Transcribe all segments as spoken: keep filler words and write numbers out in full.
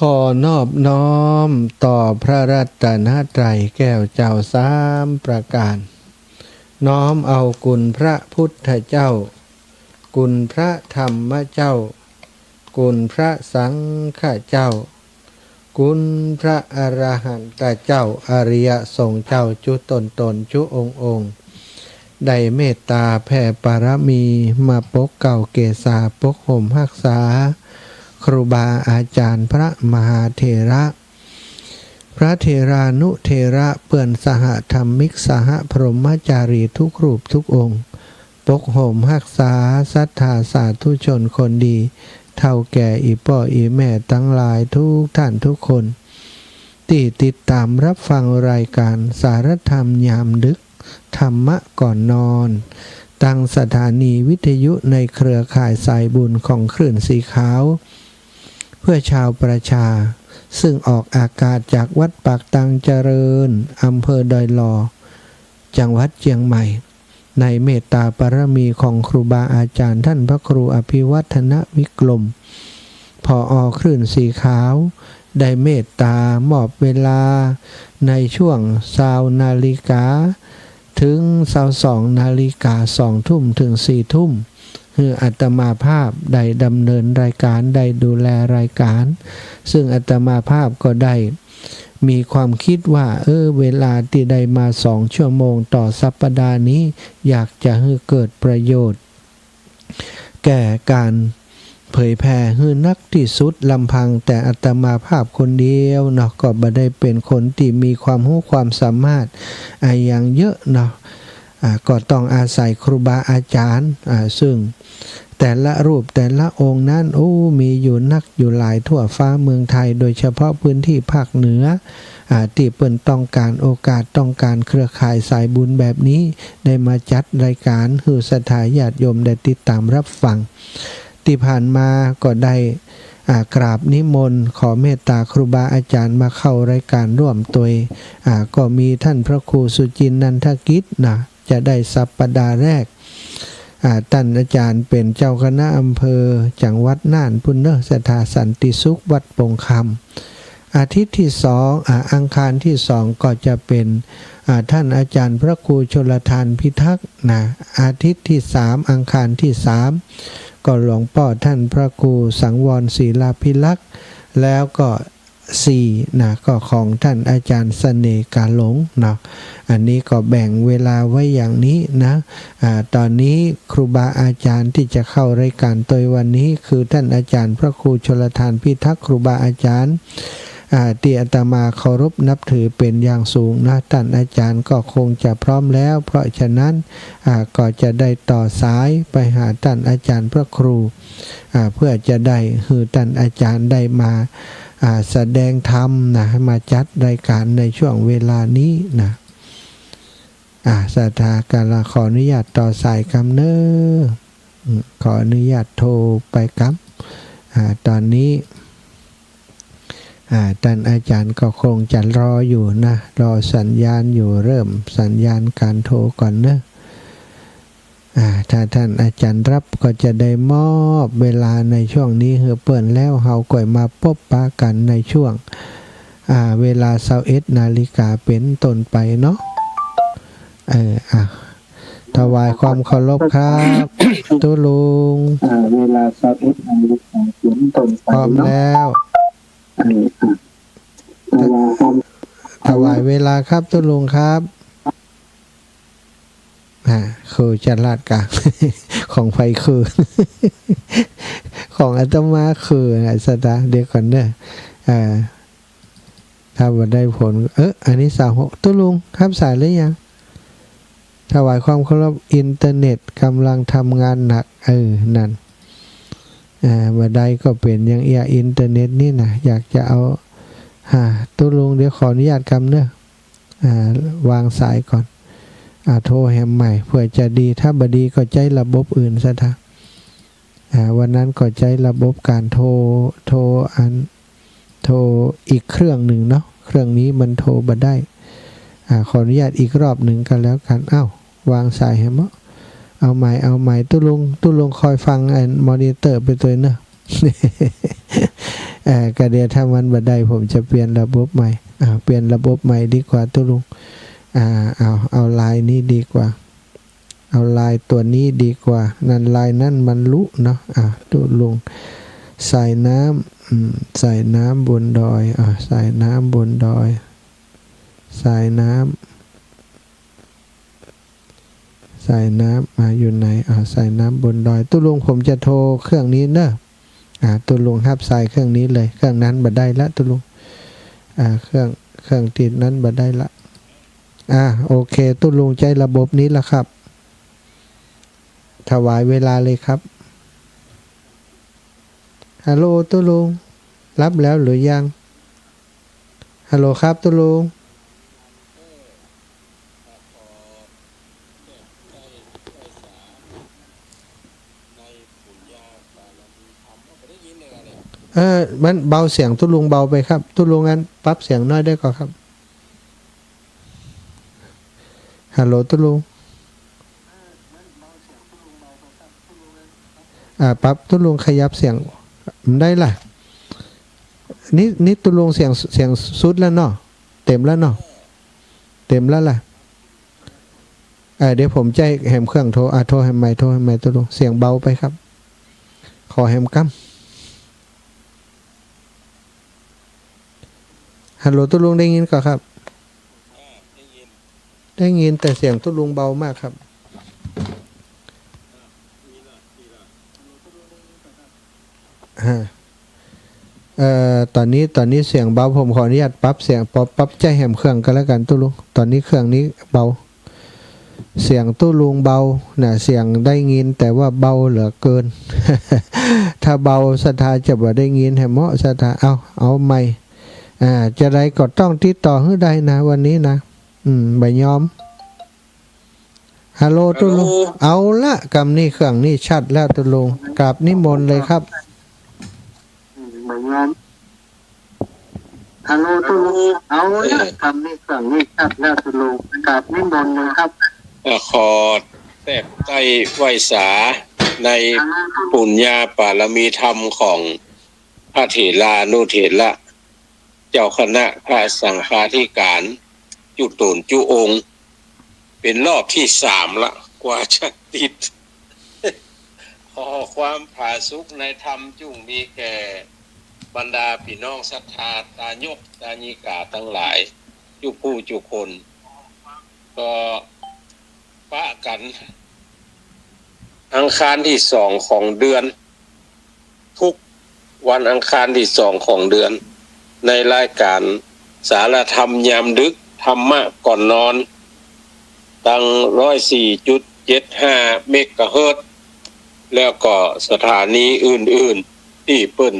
ขอนอบน้อมต่อพระรัตนตรัยแก้วเจ้าสามประการ น้อมเอาคุณพระพุทธเจ้า คุณพระธรรมเจ้า คุณพระสังฆเจ้า คุณพระอรหันตเจ้า อริยสงฆ์เจ้าจุ๊ตนๆ จุ๊องค์ๆ ได้เมตตาแผ่ปารมีมาปกเกล้าเกษาปกห่มฮักษา ครูบาอาจ๋ารย์พระมหาเถระ พระเถรานุเถระ เปื้อนสหธรรมิก สหพรหมจารีทุกรูปทุกองค์ ปกห่มฮักษาศรัทธาสาธุชนคนดี เฒ่าแก่อี่ป้ออี่แม่ตังหลายทุกท่านทุกคน ตี้ติดต๋ามรับฟังรายก๋านสารธรรมยามดึก ธรรมะก่อนนอน ตางสถานีวิทยุในเครือข่ายสายบุญของคลื่นสีขาว เพื่อชาวประชา ซึ่งออกอากาศจากวัดปากตังเจริญ อำเภอดอยหล่อ จังหวัดเจียงใหม่ ในเมตตาปารมีของครูบาอาจ๋ารย์ท่านพระครูอภิวัฒนวิกรม ผอ.คลื่นสีขาว ได้เมตตามอบเวลาในช่วงซาวนาฬิกา เถิงซาวสองนาฬิกา สองทุ่มเถิงสี่ทุ่ม หื้ออาตมาภาพได้ดำเนินรายก๋าน ได้ดูแลรายก๋าน ซึ่งอาตมาภาพก็ได้มีความกึ๊ดว่า เออ เวลาตี้ได้มาสองชั่วโมงต่อสัปดาห์นี้ อยากจะหื้อเกิดประโยชน์ แก่ก๋านเผยแผ่หื้อนักตี้สุด ลำพังแต่อาตมาภาพคนเดียวเนาะ ก็บ่ได้เป๋นคนตี้มีความฮู้ความสามารถอะหยังเยอะเนาะ อ่า ก็ต้องอาศัยครูบาอาจ๋ารย์ อ่า ซึ่งแต่ละรูปแต่ละองค์นั้น โอ้ มีอยู่นักอยู่หลายทั่วฟ้าเมืองไทย โดยเฉพาะพื้นตี้ภาคเหนือ อ่า ตี้เปิ้นต้องก๋านโอกาส ต้องก๋านเครือข่ายสายบุญแบบนี้ ได้มาจัดรายก๋านหื้อศรัทธาญาติโยมได้ติดต๋ามรับฟัง ตี้ผ่านมาก็ได้ อ่า กราบนิมนต์ขอเมตตาครูบาอาจ๋ารย์มาเข้ารายก๋านร่วมตวย อ่า ก็มีท่านพระครูสุจินต์ นันทกิจนะ จะได้สัปดาห์แรก อ่า ต้านอาจ๋ารย์เป๋นเจ้าคณะอำเภอจังหวัดน่านปู้นเนาะ ศรัทธาสันติสุข วัดโป่งคำ อาทิตย์ตี้สอง อ่า อังคารตี้สองก็จะเป๋น อ่า ต้านอาจ๋ารย์พระครูชลธารพิทักษ์นะ อาทิตย์ตี้สาม อังคารตี้สาม ก็หลวงป้อต้านพระครูสังวรศิลาภิรักษ์ แล้วก็สี่นะ ก็ของต้านอาจ๋ารย์เสน่ห์กาหลงเนาะ อันนี้ก็แบ่งเวลาไว้อย่างนี้นะ อ่า ต๋อนนี้ครูบาอาจ๋ารย์ตี้จะเข้ารายก๋านตวยวันนี้ คือต้านอาจ๋ารย์พระครูชลธารพิทักษ์ ครูบาอาจ๋ารย์ อ่า ตี้อาตมาเคารพนับถือเป๋นอย่างสูงนะ ต้านอาจ๋ารย์ก็คงจะพร้อมแล้ว เพราะฉะนั้น อ่า ก็จะได้ต่อสายไปหาต้านอาจ๋ารย์พระครู อ่า เพื่อจะได้หื้อต้านอาจ๋ารย์ได้มา อ่า แสดงธรรมนะ มาจัดรายก๋านในช่วงเวลานี้นะ อ่า ศรัทธาก็ละขออนุญาตต่อสายกำเน้อ อืม ขออนุญาตโทรไปกำ อ่า ต๋อนนี้ อ่า ต้านอาจ๋ารย์ก็คงจะรออยู่นะ รอสัญญาณอยู่ เริ่มสัญญาณก๋านโทรก่อนเนาะ อ่า ถ้าต้านอาจ๋ารย์ฮับก็จะได้มอบเวลาในช่วงนี้หื้อเปิ้น แล้วเฮาก็มาปบปะกั๋นในช่วง อ่า เวลาซาวเอ็ดนาฬิกาเป๋นต้นไปเนาะ เออ อ่ะ ถวายความเคารพครับ ตุ๊ลุง อ่า เวลาซาวเอ็ดนาฬิกาเป๋นต้นไปเนาะ พร้อมแล้ว เออ อ่ะ ถวายความ ถวายเวลาครับ ตุ๊ลุงครับ อ่า คือจะลาดกลาง ของใผคือ ของอาตมาคือนะ ศรัทธา เดี๋ยวก่อนเนาะ อ่า ถ้าบ่ได้ผล เออ อันนี้สาวหก ตุ๊ลุงฮับสายหรือยัง ถวายความเคารพ อินเทอร์เน็ตกำลังทำงานหนัก เออ นั่น อ่า บ่ได้ก็เป๋นอย่างเอี้ย อินเทอร์เน็ตนี่นะ อยากจะเอา อ่า ตุ๊ลุง เดี๋ยวขออนุญาตกำเนาะ อ่า วางสายก่อน อ่า โทรแหมใหม่ เผื่อจะดี ถ้าบ่ดีก็ใจ๊ระบบอื่นซะเถอะ อ่า วันนั้นก็ใจ๊ระบบก๋านโทร โทรอัน โทรอีกเครื่องนึ่งเนาะ เครื่องนี้มันโทรบ่ได้ อ่า ขออนุญาตอีกรอบนึ่งก็แล้วกั๋น อ้าว วางสายแหมเนาะ เอาใหม่ เอาใหม่ ตุ๊ลุง ตุ๊ลุงคอยฟังอันมอนิเตอร์ไปตวยเนาะ อ ก็เดี๋ยวถ้ามันบ่ได้ ผมจะเปลี่ยนระบบใหม่ อ่า เปลี่ยนระบบใหม่ดีกว่าตุ๊ลุง อ่า เอา เอาลายนี้ดีกว่า เอาลายตัวนี้ดีกว่า นั่นลายนั้นมันลุเนาะ อ่า ตุ๊ลุง สายน้ำ อืม สายน้ำบนดอย อ่า สายน้ำบนดอย สายน้ำ สายน้ำ อ่า อยู่ไหน อ่า สายน้ำบนดอย ตุ๊ลุง ผมจะโทรเครื่องนี้เนอะ อ่า ตุ๊ลุงฮับสายเครื่องนี้เลย เครื่องนั้นบ่ได้ละตุ๊ลุง อ่า เครื่อง เครื่องตี้นั้นบ่ได้ละ อ่า โอเค ตุ๊ลุงใจ๊ระบบนี้ละครับ ถวายเวลาเลยครับ ฮัลโหล ตุ๊ลุง รับแล้วหรือยัง ฮัลโหลครับ ตุ๊ลุง เออ มันเบา เสียงตุ๊ลุงเบาไปครับ ตุ๊ลุงอันปรับเสียงน้อยได้ก่อครับ ฮัลโหล ตุ๊ลุง อ่า ปรับ ตุ๊ลุงขยับเสียง มันได้ละ นี่ นี่ตุ๊ลุงเสียง เสียงสุดแล้วเนาะ เต็มแล้วเนาะ เต็มแล้วล่ะ เออ เดี๋ยวผมจะแหมเครื่องโทร อ่ะ โทรแหมใหม่ โทรแหมใหม่ ตุ๊ลุง เสียงเบาไปครับ ขอแหมกำ ฮัลโหล ตุ๊ลุงได้ยินก่อครับ ได้ยิน แต่เสียงตุ๊ลุงเบามากครับ ฮะ เอ่อ ต๋อนนี้ ต๋อนนี้เสียงเบา ผมขออนุญาตปรับเสียง ปรับ ปรับใจ๊แหมเครื่องก็แล้วกั๋นตุ๊ลุง ต๋อนนี้เครื่องนี้เบา เสียงตุ๊ลุงเบานะ เสียงได้ยินแต่ว่าเบาเหลือเกิน ถ้าเบาศรัทธาจะบ่ได้ยินแหมเนาะ ศรัทธา เอา เอาใหม่ อ่า จะใดก็ต้องติดต่อหื้อได้นะ วันนี้นะ อืม บ่ยอม ฮัลโหล ตุ๊ลุง ฮัลโหล เอาละ กำนี้เครื่องนี้ชัดแล้วตุ๊ลุง กราบนิมนต์เลยครับ อืม บ่ยอม ฮัลโหล ตุ๊ลุง เอาละ เออ กำนี้เครื่องนี้ชัดแล้วตุ๊ลุง กราบนิมนต์เลยครับ อ่ะ ขอแทรกใต้ไหว้สาในปุญญาปารมีธรรมของพระเถรานุเถระ เจ้าคณะพระสังฆาธิการ จุ๊ต๋นจุ๊องค์ เป๋นรอบตี้สามละ กว่าจะติด ขอความผาสุกในธรรมจุ่งมีแก่บรรดาปี้น้องศรัทธาตายกตายิกาตังหลาย จุ๊ผู้จุ๊คน ก็ปะกั๋น อังคารตี้สองของเดือน ทุกวันอังคารตี้สองของเดือน ในรายก๋านสารธรรมยามดึก ธรรมะก่อนนอน ตังร้อยสี่จุดเจ็ดห้าเมกะเฮิรตซ์ แล้วก็สถานีอื่นๆ ตี้เปิ้น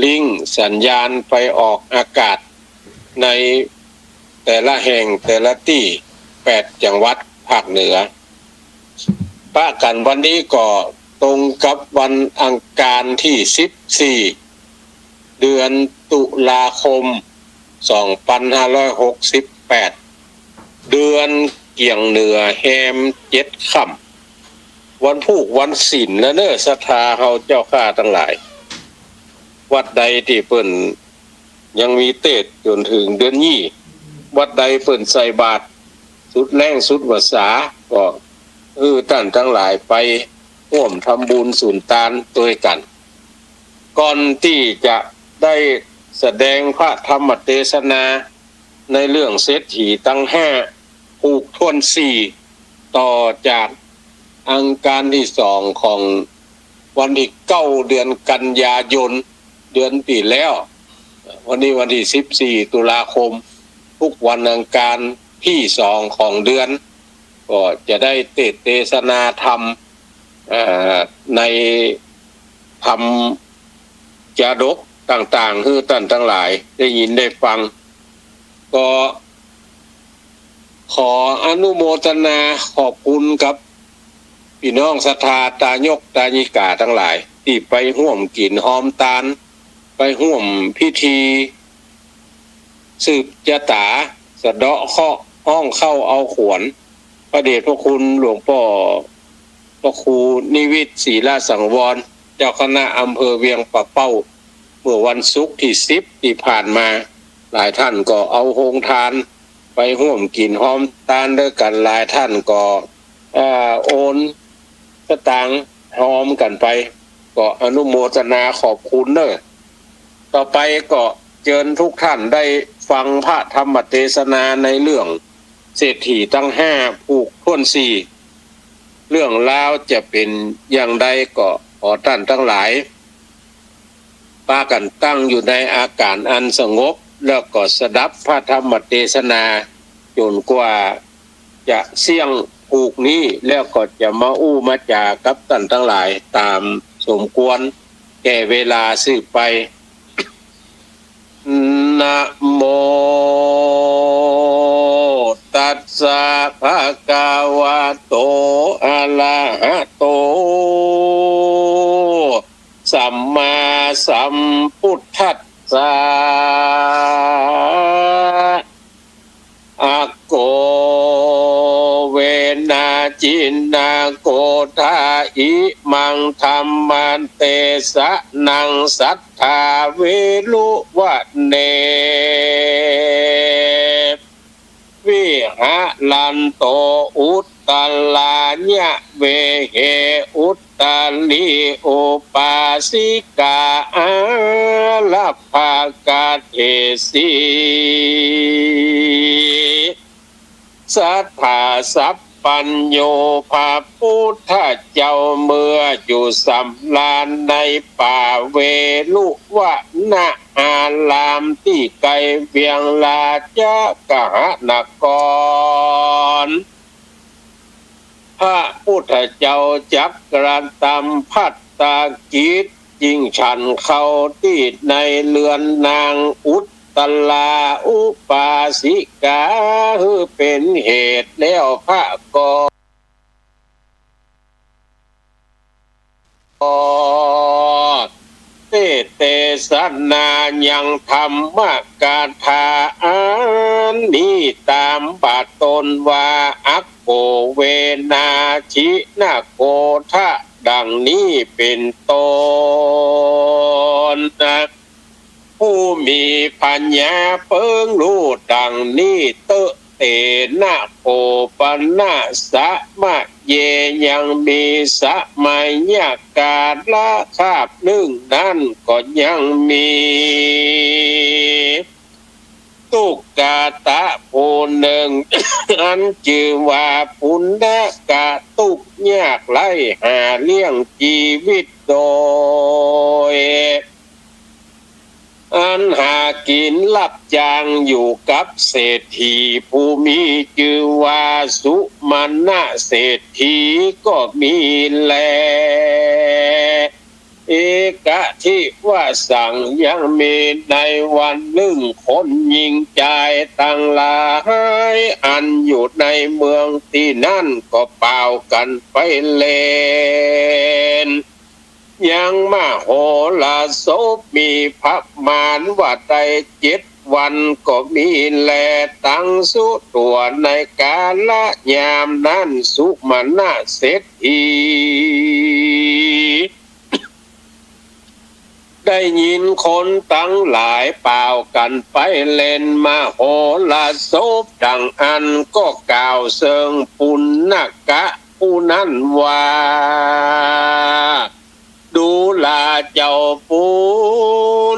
ลิงก์สัญญาณไปออกอากาศ ในแต่ละแห่งแต่ละตี้ แปดจังหวัดภาคเหนือ ปะกั๋นวันนี้ก็ตรงกับวันอังคารตี้สิบสี่ เดือนตุลาคม สองปันห้าร้อยหกสิบแปด เดือนเกี่ยงเหนือแฮมเจ็ดค่ำ วันพูกวันศีลแล้วเน้อ ศรัทธาเฮาเจ้าข้าตังหลาย วัดใดตี้เปิ้นยังมีเตสน์จ๋นเถิงเดือนยี่ วัดใดเปิ้นใส่บาตรสุดแฮงสุดวาสา ก็หื้อต้านตังหลายไปฮ่วมทำบุญสุนตานตวยกั๋น ก่อนตี้จะได้แสดงพระธรรมเตสนาในเรื่องเศรษฐีตังห้า ผูกถ้วนสี่ ต่อจากอังคารตี้สองของวันตี้เก้า เดือนกันยายน เดือนตี้แล้ว วันนี้วันตี้สิบสี่ ตุลาคม ทุกวันอังคารตี้สองของเดือน ก็จะได้เตสน์เตสนาธรรม เอ่อ ในธรรมจาดกต่างๆ หื้อต้านตังหลายได้ยินได้ฟัง ก็ขออนุโมทนาขอบคุณกับปี้น้องศรัทธาตายกตายิกาตังหลาย ตี้ไปฮ่วมกิ๋นฮอมตาน ไปฮ่วมพิธี สืบจะต๋า สะเดาะเคราะห์ ฮ้องเข้าเอาขวัญ พระเดชพระคุณหลวงป้อ พระครูนิวิตร ศรีละสังวร เจ้าคณะอำเภอเวียงป่าเป้า เมื่อวันศุกร์ตี้สิบตี้ผ่านมา หลายต้านก็เอาโฮงตานไปฮ่วมกิ๋นฮอมตานตวยกั๋น หลายต้านก็ เอ่อ โอนสตางค์ฮอมกั๋นไป ก็อนุโมทนาขอบคุณเน่อ ต่อไปก็เจิญทุกต้านได้ฟังพระธรรมเตสนาในเรื่องเศรษฐีตังห้าผูกถ้วนสี่ เรื่องราวจะเป๋นอย่างใดก็ขอต้านตังหลาย ปากั๋นตั้งอยู่ในอาก๋ารอันสงบ แล้วก็สดับพระธรรมเตสนา จ๋นกว่าจะเสี้ยงผูกนี้ แล้วก็จะมาอู้มาจ๋ากับต้านตังหลายต๋ามสมควรแก่เวลาสืบไป นะโม ตัสสะ ภะคะวะโต อะระหะโต สัมมาสัมพุทธัสสะ อะโก เวนะ จินะ โกธะ อิมัง ธัมมะเตสะนัง สัตถา เวรุวะเน วิหะรันโต อุตตะรายะ เวเห อุตตะรี อุปาสิกา อารักขะเขสิ สัตถาสัพพัญญู พระพุทธเจ้าเมื่ออยู่สำราญในป่าเวรุวะนะอารามตี้ไกลเวียงราชกหนคร พระพุทธเจ้าจักกระตำภัตตากิจ จึงฉันข้าวตี้ในเฮือนนางอุตตะราอุปาสิกา หื้อเป๋นเหตุแล้วพระก็ เตสน์เตสนายังธรรมกถาอันนี้ต๋ามบาทต๋นว่า อะโก เวนะ จินะ โกธะ ดังนี้เป๋นต้น ผู้มีปัญญาเปิงฮู้ดังนี้เต๊อะ เตนะ โขปะนะสะมะเย ยังมีสมัยกาละคาบนึ่งนั้นก็ยังมี ตุ๊กกะตะผู้นึ่ง อันจื้อว่าปุณณกะ ตุ๊กข์ยากไร้หาเลี้ยงจีวิตโดย อันหากิ๋นฮับจ้างอยู่กับเศรษฐีผู้มีจื้อว่าสุมาณะเศรษฐีก็มีแล เอกะทิวะสัง ยังมีในวันนึ่งคนญิงจายตังหลายอันอยู่ในเมืองตี้นั้นก็ป่าวกั๋นไปเล่น ยังมโหรสพมีประมาณว่าได้เจ็ดวันก็มีแล ตังสุตั๋วในกาละยามนั้นสุมาณะเศรษฐี ได้ยินคนตังหลายป่าวกั๋นไปเล่นมโหรสพดังอั้น ก็กล่าวเซิงปุณณกะผู้นั้นว่า ดูราเจ้าปุ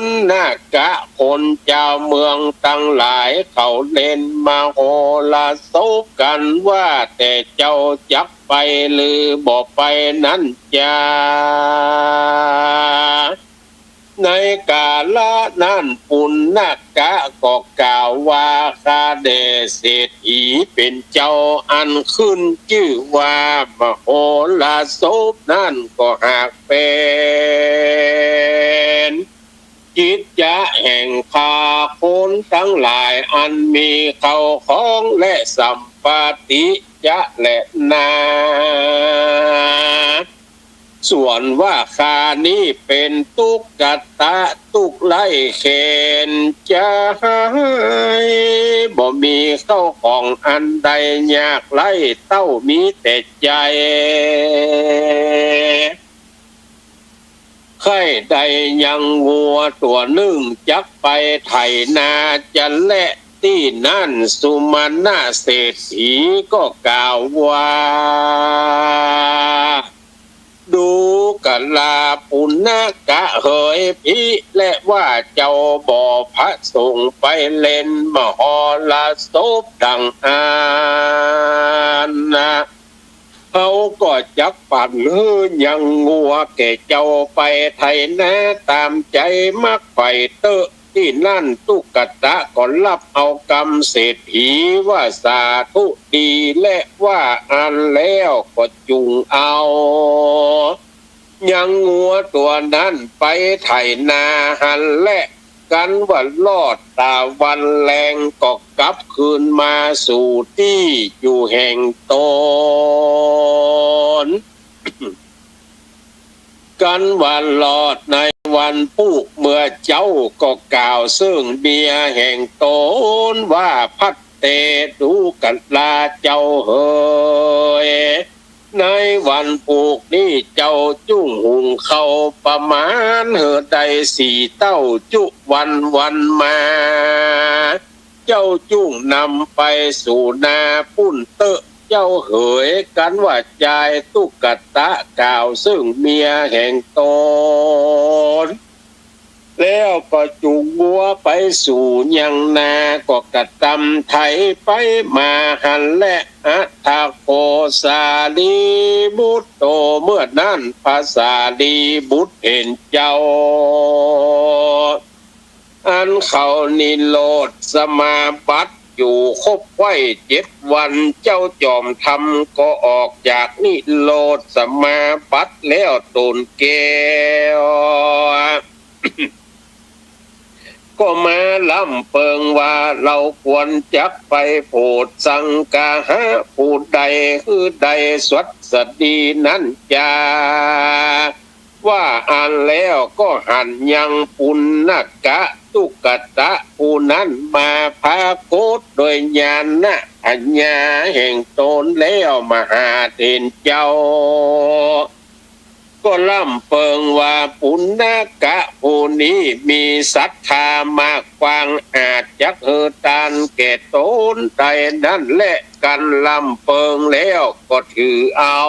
ณณกะ คนจาวเมืองตังหลายเขาเล่นมโหรสพกั๋นว่า แต่เจ้าจักไปหรือบ่ไปนั้นจา ในกาละนั้นปุณณกะก็กล่าวว่า ข้าแด่เศรษฐีเป๋นเจ้า อันขึ้นจื้อว่ามโหรสพนั้นก็หากเป๋นกิจจะแห่งข้าคนตังหลายอันมีเข้าของและสัมปติจะแลนา ส่วนว่าข้านี้เป๋นตุ๊กกะตะ ตุ๊กข์ไร้เข็ญจาย บ่มีเข้าของอันใด ยากไร้เต้ามีแต่ใจ๋ ใค่ได้ยังงัวตั๋วนึ่งจักไปไถนาจะแล ตี้นั้นสุมาณะเศรษฐีก็กล่าวว่า ดูกราปุณณกะเหยภิ แลว่าเจ้าบ่ประสงค์ไปเล่นมหรสพดังอั้นนา เฮาก็จักปั๋นหื้อยังงัวแก่เจ้าไปไถนาต๋ามใจ๋มักใฝ่เต๊อะ ตี้นั้นตุ๊กตะก็ฮับเอากำเศรษฐีว่าสาธุดี แลว่าอั้นแล้วก็จุ่งเอายังงัวตั๋วนั้นไปไถนาหั้นแล กั๋นว่ารอดต๋าวันแลงก็กลับคืนมาสู่ตี้อยู่แห่งต๋น กั๋นว่ารอดในวันปูกเมื่อเจ๊าก็กล่าวเซิ่งเมียแห่งต๋นว่า ภัทเต ดูกราเจ้าเหย ในวันปูกนี้เจ้าจุ่งหุงข้าวประมาณหื้อได้สี่เต้าจุวันวันมา เจ้าจุ่งนำไปสู่นาปุ้นเต๊อะเจ้าเหย กั๋นว่าจายตุ๊กตะกล่าวเซิ่งเมียแห่งต๋น แล้วก็จุงงัวไปสู่ยังนา ก็กระตำไถไปมาหั้นแล อัฏฐโกสาลีบุตโต เมื่อนั้นพระสาลีบุตรเห็นเจ้า อันเขานิโรธสมาบัติอยู่ครบไว้เจ็ดวัน เจ้าจอมธรรมก็ออกจากนิโรธสมาบัติแล้วต๋นแก้ว ก็มาร่ำเปิงว่า เฮาควรจักไปโผดสังคหะผู้ใด หื้อได้สัสดีนั้นจา ว่าอั้นแล้วก็หันยังปุณณกะตุ๊กตะผู้นั้นมาปรากฏโดยญาณปัญญาแห่งต๋นแล้ว มหาเถรเจ้า ก็ร่ำเปิงว่าปุณณกะผู้นี้มีศรัทธามากกว้าง อาจจักหื้อตานแก่ต๋นได้นั้นแล กั๋นร่ำเปิงแล้วก็ถือเอา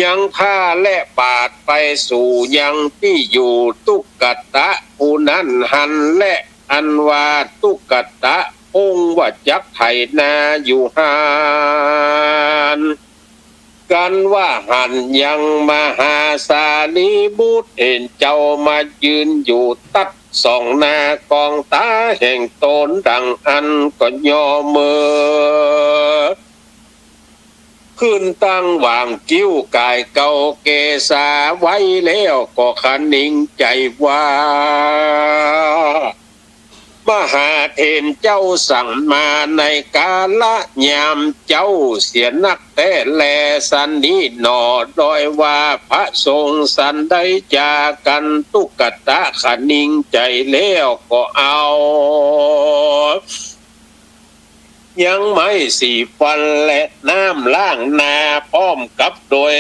ยังผ้าและบาตรไปสู่ยังตี้อยู่ตุ๊กตะผู้นั้นหั้นแล อันว่าตุ๊กตะองค์ว่าจักไถนาอยู่หั้น กั๋นว่าหันยังมหาสารีบุตรเห็นเจ้ามายืนอยู่ตัดส่องหน้ากองต๋าแห่งต๋นดังอั้นก็ย่อมือขึ้นตั้งหว่างคิ้วก๋ายเกล้าเกศาไว้แล้วก็คะนิงใจ๋ว่า มหาเถรเจ้าสั่งมาในกาละยามเจ๊าเสียนักแต๊แลสันนี้หนอ ดอยว่าพระทรงสันได้จากั๋น ตุ๊กตะคะนิงใจ๋แล้วก็เอายังไม้สีฟันและน้ำล้างหน้า พร้อมกับโดย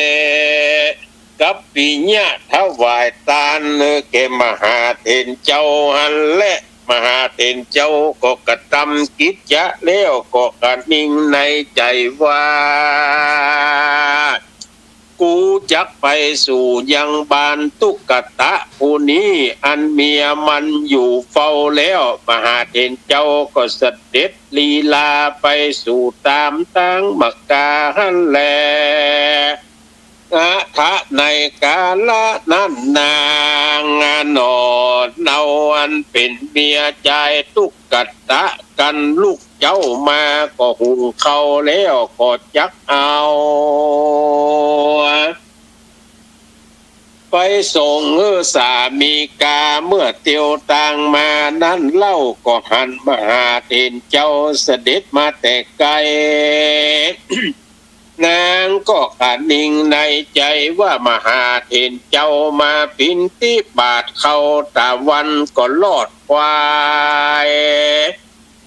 กัปปิยะถวายตานแก่มหาเถรเจ้าหั้นแล มหาเถรเจ้าก็กระตำกิจจะแล้วก็คะนิงในใจ๋ว่า กูจักไปสู่ยังบ้านตุ๊กตะผู้นี้ อันเมียมันอยู่เฝ้าแล้ว มหาเถรเจ้าก็เสด็จลีลาไปสู่ต๋ามตางมคาหั้นแล อัฏฐะในกาละนั้นนางหนอ เนาอันเป๋นเมียจายตุ๊กตะกั๋นลูกเจ้ามาก็หุงข้าวแล้วก็จักเอาไปส่งหื้อสามีกา เมื่อเตียวตางมานั้นเล่า ก็หันมหาเถรเจ้าเสด็จมาแต่ไก๋ นางก็คะนิงในใจ๋ว่ามหาเถรเจ้ามาปิณฑิบาตข้าวตะวันก็รอดควาย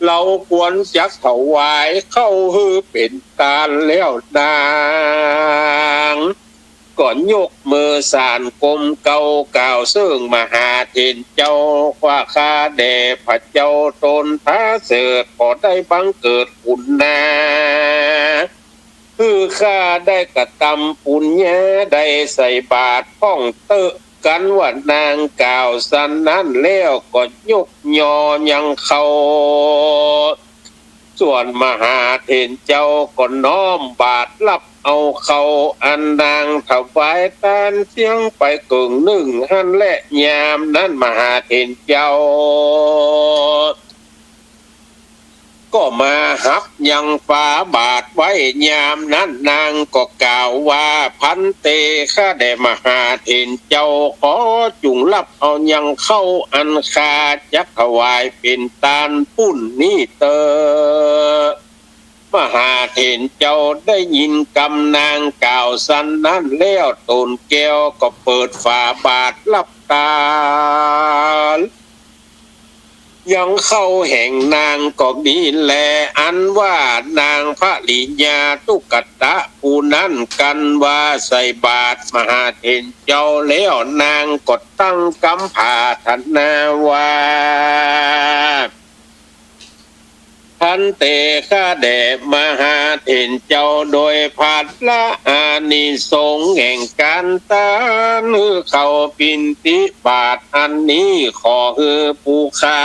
เฮาควรจักถวายข้าวหื้อเป๋นตานแล้วนาง ก็ยกมือสานก้มเก้ากล่าวเซิ่งมหาเถรเจ้า ว่าข้าแด่พระเจ้าตนท้าเสด็จ ขอได้บังเกิดปุณณา คือข้าได้กระตำปุญญา ได้ใส่บาตรพ่องเต๊อะ กันว่านางกล่าวสันนั้นแล้วก็ยกยอยังข้าว ส่วนมหาเถรเจ้าก็น้อมบาตรฮับเอาข้าวอันนางถวายตานเสี้ยงไปเกิ่งนึ่งหั้นแล ยามนั้นมหาเถรเจ้า ก็มาฮับยังฝาบาตรไว้ ยามนั้นนางก็กล่าวว่า ภันเต ข้าแด่มหาเถรเจ้า ขอจุ่งฮับเอายังข้าวอันข้าจักถวายเป๋นตานปุ้นนี้เต๊อะ มหาเถรเจ้าได้ยินกำนางกล่าวสันนั้นแล้ว ต๋นแก้วก็เปิดฝาบาตรฮับตาน ยังข้าวแห่งนางก็มีแล อันว่านางภริยาตุกตะผู้นั้น กันว่าใส่บาตรมหาเถรเจ้าแล้ว นางก็ตั้งกำผาถนาว่า ภันเต ข้าแด่มหาเถรเจ้า โดยผละอานิสงส์แห่งก๋านตานหื้อข้าวปิณฑบาตอันนี้ ขอหื้อผู้ข้า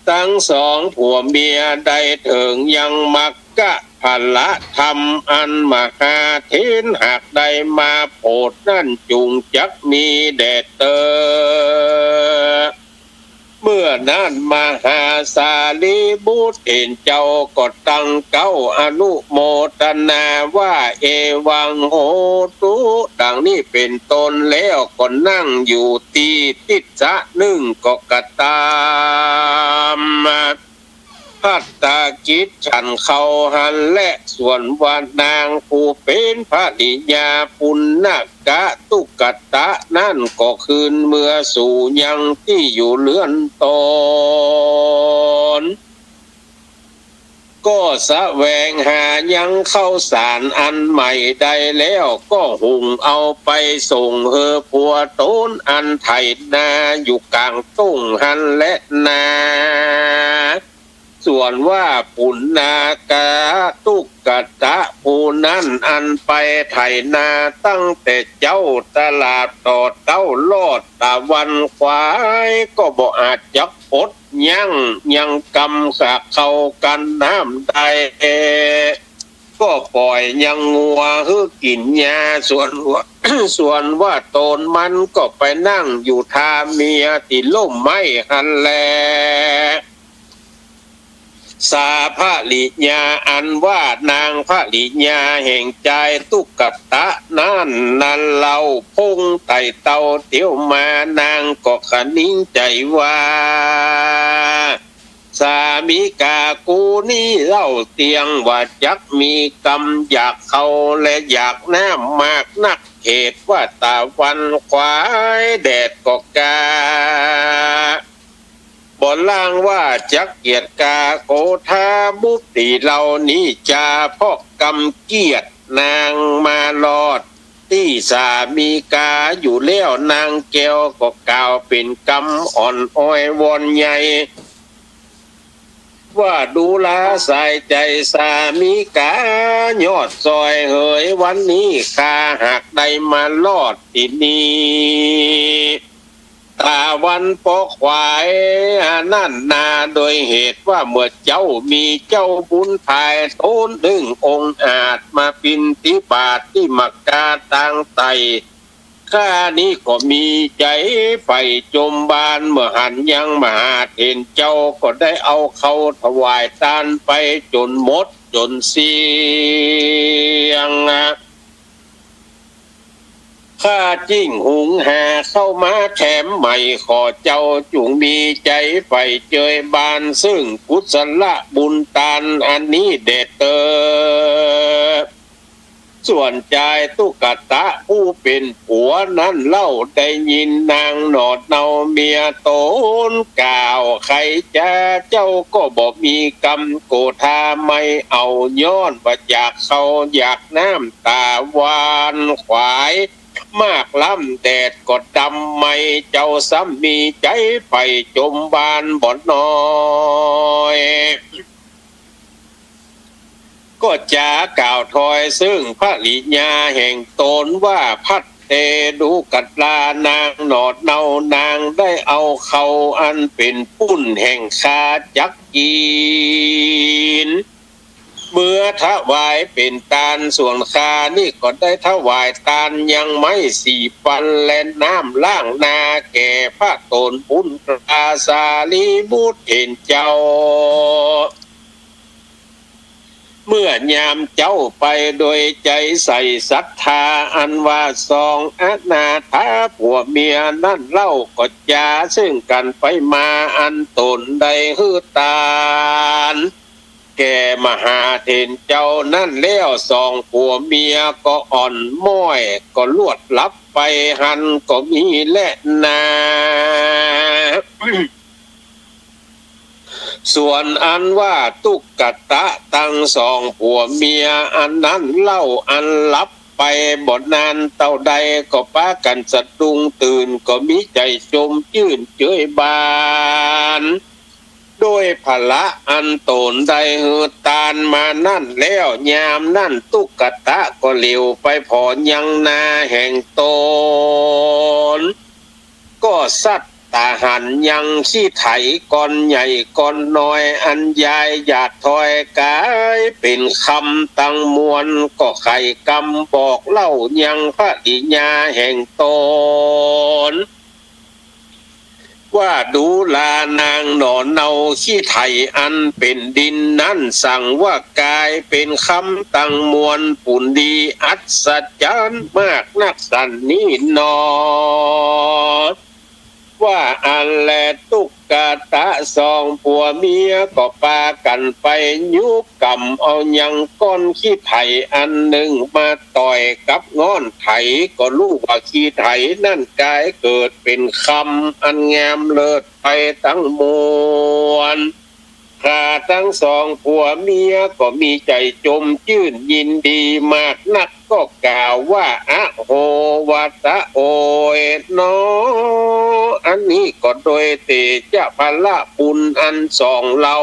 ตังสองผัวเมียได้เถิงยังมรรคผลธรรมอันมหาเถรหากได้มาโผดนั้น จุ่งจักมีแด่เตอ เมื่อนั้นมหาสารีบุตรเถรเจ้าก็ตั้งเก๊าอนุโมทนาว่า เอวังโหตุ ดังนี้เป๋นต้นแล้ว ก็นั่งอยู่ตี้ทิศนึ่งก็กระตำ ภัตตากิจฉันข้าวหั้นแล ส่วนว่านางผู้เป๋นภริยาปุณณกะตุกตะนั้นก็คืนเมือสู่ยังตี้อยู่เฮือนต๋น ก็แสวงหายังข้าวสารอันใหม่ได้แล้ว ก็หุงเอาไปส่งหื้อผัวต๋นอันไถนาอยู่ก๋างตุ้งหั้นแลนา ส่วนว่าปุณณกะตุกตะผู้นั้นอันไปไถนาตั้งแต่เจ๊าตลอดต่อเต๊ารอดตะวันขวาย ก็บ่อาจจักอดยั้งยังกำข้าวกั๋นน้ำได้ ก็ป่อยยังงัวหื้อกิ๋นหญ้า ส่วนว่า ส่วนว่าต๋นมันก็ไปนั่งอยู่ทาเมียตี้ฮ่มไม้หั้นแล สาภริยา อันว่านางภริยาแห่งจายตุกตะนั้น นั้นเล่า พงไต่เต้าเตียวมา นางก็คะนิงใจ๋ว่า สามิกากูนี้เล่าเตี้ยงว่าจักมีกำอยากข้าวและอยากน้ำมากนัก เหตุว่าตะวันขวายแดดก็กล้า บ่ล่างว่าจักเกียจกา โกธาบุตรีเหล่านี้จา เพราะกำเกียจนางมารอดตี้สามิกาอยู่แล้ว นางแก้วก็กล่าวเป๋นกำอ่อนอ้อนวอนใหญ่ ว่าดูราสายใจ๋สามิกายอดซอยเหย วันนี้ข้าหากได้มารอดตี้นี่ ตะวันปอขวายอันนั้นนา โดยเหตุว่าเมื่อเจ๊ามีเจ้าบุญภายต๋นนึ่งองค์อาจมาปิณฑบาตตี้มักกาตางใต้ ข้านี้ก็มีใจ๋ใฝ่จมบาน เมื่อหันยังมหาเถรเจ้าก็ได้เอาข้าวถวายตานไปจ๋นหมดจ๋นเสี้ยง ข้าจึ่งหุงหาข้าวมาแถมใหม่ ขอเจ้าจุ่งมีใจ๋ใฝ่เจยบาน ซึ่งกุศลบุญตานอันนี้แด่เตอ ส่วนจายตุ๊กตะผู้เป๋นผัวนั้นเล่า ได้ยินนางหนอดเนาเมียต๋นกล่าว ใค่จ๋าเจ้าก็บ่มีกำโกธาไม่เอา ย้อนว่าอยากข้าวอยากน้ำต๋าหวานขวาย มากล้ำแดดก็ดำ ไม่เจ้าซ้ำมีใจ๋ใฝ่จมบานบ่น้อย ก็จ๋ากล่าวถอยเซิ่งภริยาแห่งต๋นว่า ภัทเต ดูกะลานางหนอดเนา นางได้เอาข้าวอันเป๋นปุ้นแห่งข้าจักกิ๋น เมื่อถวายเป๋นตาน ส่วนข้านี้ก็ได้ถวายตานยังไม้สี่ปัน และน้ำล้างหน้าแก่พระต๋นปุ้น พระสารีบุตรเถรเจ้า เมื่อยามเจ้าไปโดยใจ๋ใส่ศรัทธา อันว่าสองอนาถาผัวเมียนั้นเล่า ก็จ๋าเซิ่งกั๋นไปมา อันต๋นได้หื้อตานแก่มหาเถรเจ้านั้นแล้ว สองผัวเมียก็อ่อนม้อย ก็ลวดลับไปหั้นก็มีแลนา ส่วนอันว่าตุ๊กตะตังสองผัวเมียอันนั้นเล่า อันหลับไปบ่นานเต้าใด ก็ปากั๋นสะดุ้งตื่น ก็มีใจ๋จมจื้นเจยบาน โดยผละอันต๋นได้หื้อตานมานั้นแล้ว ยามนั้นตุ๊กตะก็เหลียวไปผ่อยังนาแห่งต๋น ก็สัตว์ตาหันยังขี้ไถก่อนใหญ่ก่อนน้อย อันยายหยาดถอยก๋ายเป๋นคำตังมวล ก็ไขกำบอกเล่ายังภริยาแห่งต๋น ว่าดูลานางหนอเนาขี้ไถอันเป๋นดินนั้น สังว่าก๋ายเป๋นคำตังมวล ปุญดีอัศจรรย์มากนักสันนี้หนอ ว่าอั้นแล ตุ๊กตะสองผัวเมียก็ปากั๋นไปยุบก๋ำเอายังก้อนขี้ไถอันนึ่งมาต่อยกับง่อนไถ ก็ฮู้ว่าขี้ไถนั้นก๋ายเกิดเป๋นคำอันงามเลิศไปตังมวล ข้าตังสองผัวเมียก็มีใจ๋จมจื้นยินดีมากนัก ก็กล่าวว่า อโห วาตะ โอยหนอ อันนี้ก็โดยเตจะผละบุญอันสองเฮา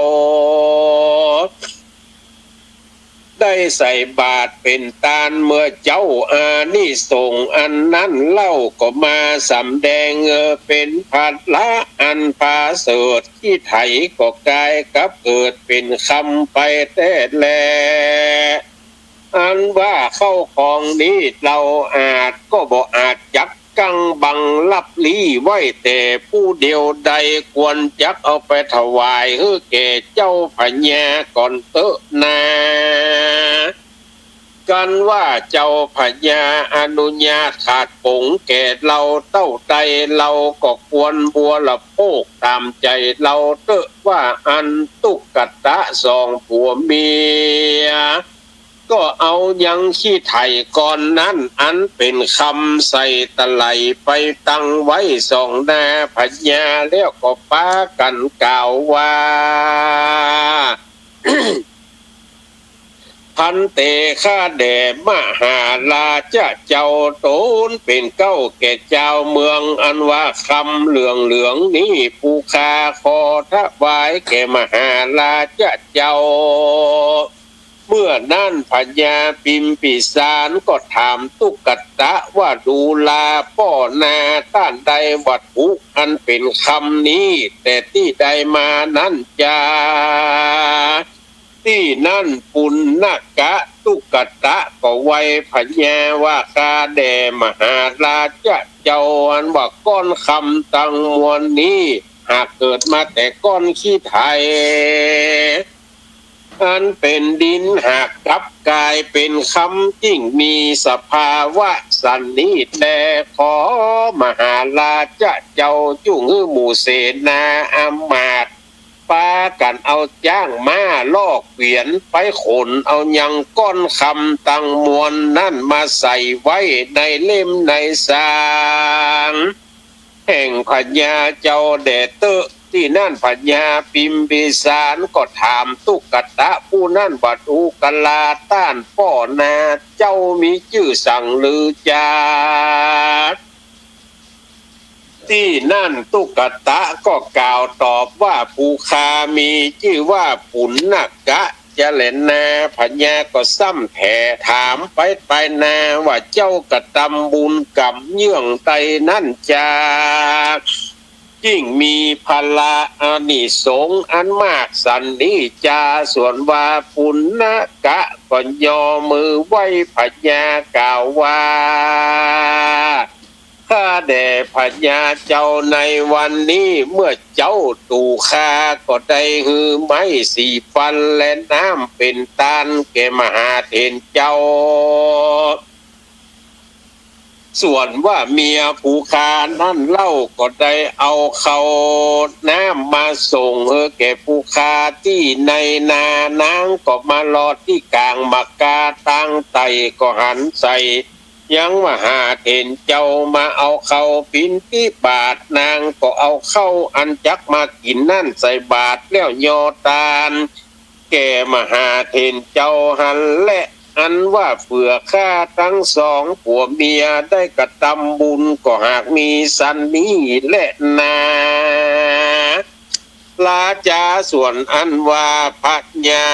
ได้ใส่บาตรเป๋นตานเมื่อเจ๊า อานิสงส์อันนั้นเล่าก็มาสำแดง เออ เป๋นผละอันผาเสริฐ ขี้ไถก็ก๋ายกลับเกิดเป๋นคำไปแต๊แล อันว่าเข้าของนี้เฮาอาจก็บ่อาจจักกั๋งบังลับลี้ไว้แต่ผู้เดียวใด ควรจักเอาไปถวายหื้อแก่เจ้าพญาก่อนเต๊อะนา กันว่าเจ้าพญาอนุญาตขาดป๋งแก่เฮาเต้าใด เฮาก็ควรบริโภคต๋ามใจ๋เฮาเต๊อะ ว่าอั้น ตุ๊กตะสองผัวเมีย ก็เอายังขี้ไถก้อนนั้นอันเป๋นคำใส่ตะไหล่ไปตั้งไว้สองหน้าพญา แล้วก็ปากั๋นกล่าวว่า ภันเต ข้าแด่มหาราชะเจ้า ต๋นเป๋นเก๊าแก่จาวเมือง อันว่าคำเหลืองๆ นี้ ผู้ข้าขอถวายแก่มหาราชะเจ้า เมื่อนั้นพญาพิมพิสารก็ถามตุ๊กตะว่า ดูราป้อนา ต้านได้วัตถุอันเป๋นคำนี้แต่ตี้ใดมานั้นจา ตี้นั้นปุณณกะตุ๊กตะก็ไหว้พญาว่า ข้าแด่มหาราชะเจ้า อันว่าก้อนคำตังมวลนี้ หากเกิดมาแต่ก้อนขี้ไถ อันเป๋นดิน หากกลับก๋ายเป๋นคำ จึ่งมีสภาวะสันนี้แล ขอมหาราชะเจ้าจุ่งหื้อหมู่เสนาอำมาตย์ ปากั๋นเอาจ๊างม้าลอกเกวียนไปขนเอายังก้อนคำตังมวลนั้นมาใส่ไว้ในเล่มในซาง แห่งพญาเจ้าแด่เต๊อะ ตี้นั้นพญาปิมพิสารก็ถามตุ๊กตะผู้นั้นว่า ดูกราต้านป้อนา เจ้ามีจื้อสังหรือจา ตี้นั้นตุ๊กตะก็กล่าวตอบว่า ผู้ข้ามีจื้อว่าปุณณกะจะแลนา พญาก็ซ้ำแถถามไปไปนาว่า เจ้ากระตำบุญก๋รรมเยื่องใดนั้นจา ยิ่งมีผละอานิสงส์อันมากสันนี้จา ส่วนว่าปุณณกะก็ยอมือไหว้พญากล่าวว่า ข้าแด่พญาเจ้า ในวันนี้เมื่อเจ๊าตั๋วข้าก็ได้หื้อไม้สี่ฟันและน้ำเป๋นตานแก่มหาเถรเจ้า ส่วนว่าเมียผู้ข้านั้นเล่าก็ได้เอาข้าวน้ำมาส่งหื้อแก่ผู้ข้าตี้ในนา นางก็มารอตี้ก๋างหมากกาตางไต่ ก็หันใส่ ยังมหาเถรเจ้ามาเอาข้าวบิณฑบาต นางก็เอาข้าวอันจักมากิ๋นนั้นใส่บาตรแล้วยอตานแก่มหาเถรเจ้าหั้นแล อันว่าเผื่อข้าตังสองผัวเมียได้กระตำบุญก็หากมีสันนี้แลนา ราจาส่วนอันว่าพญา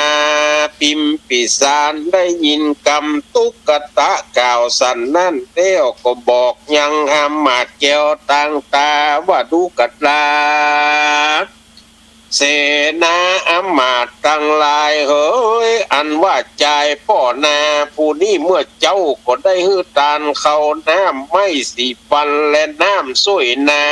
ปิมพิสารได้ยินกำตุ๊กตะกล่าวสันนั้นแล้วก็บอกยังอำมาตย์แก้วตางตาว่า ดูกรา เสนาอำมาตย์ตังหลายเหย อันว่าจายป้อนาผู้นี้เมื่อเจ๊าก็ได้หื้อตานข้าวน้ำไม้สี่ฟันและน้ำส้วยนา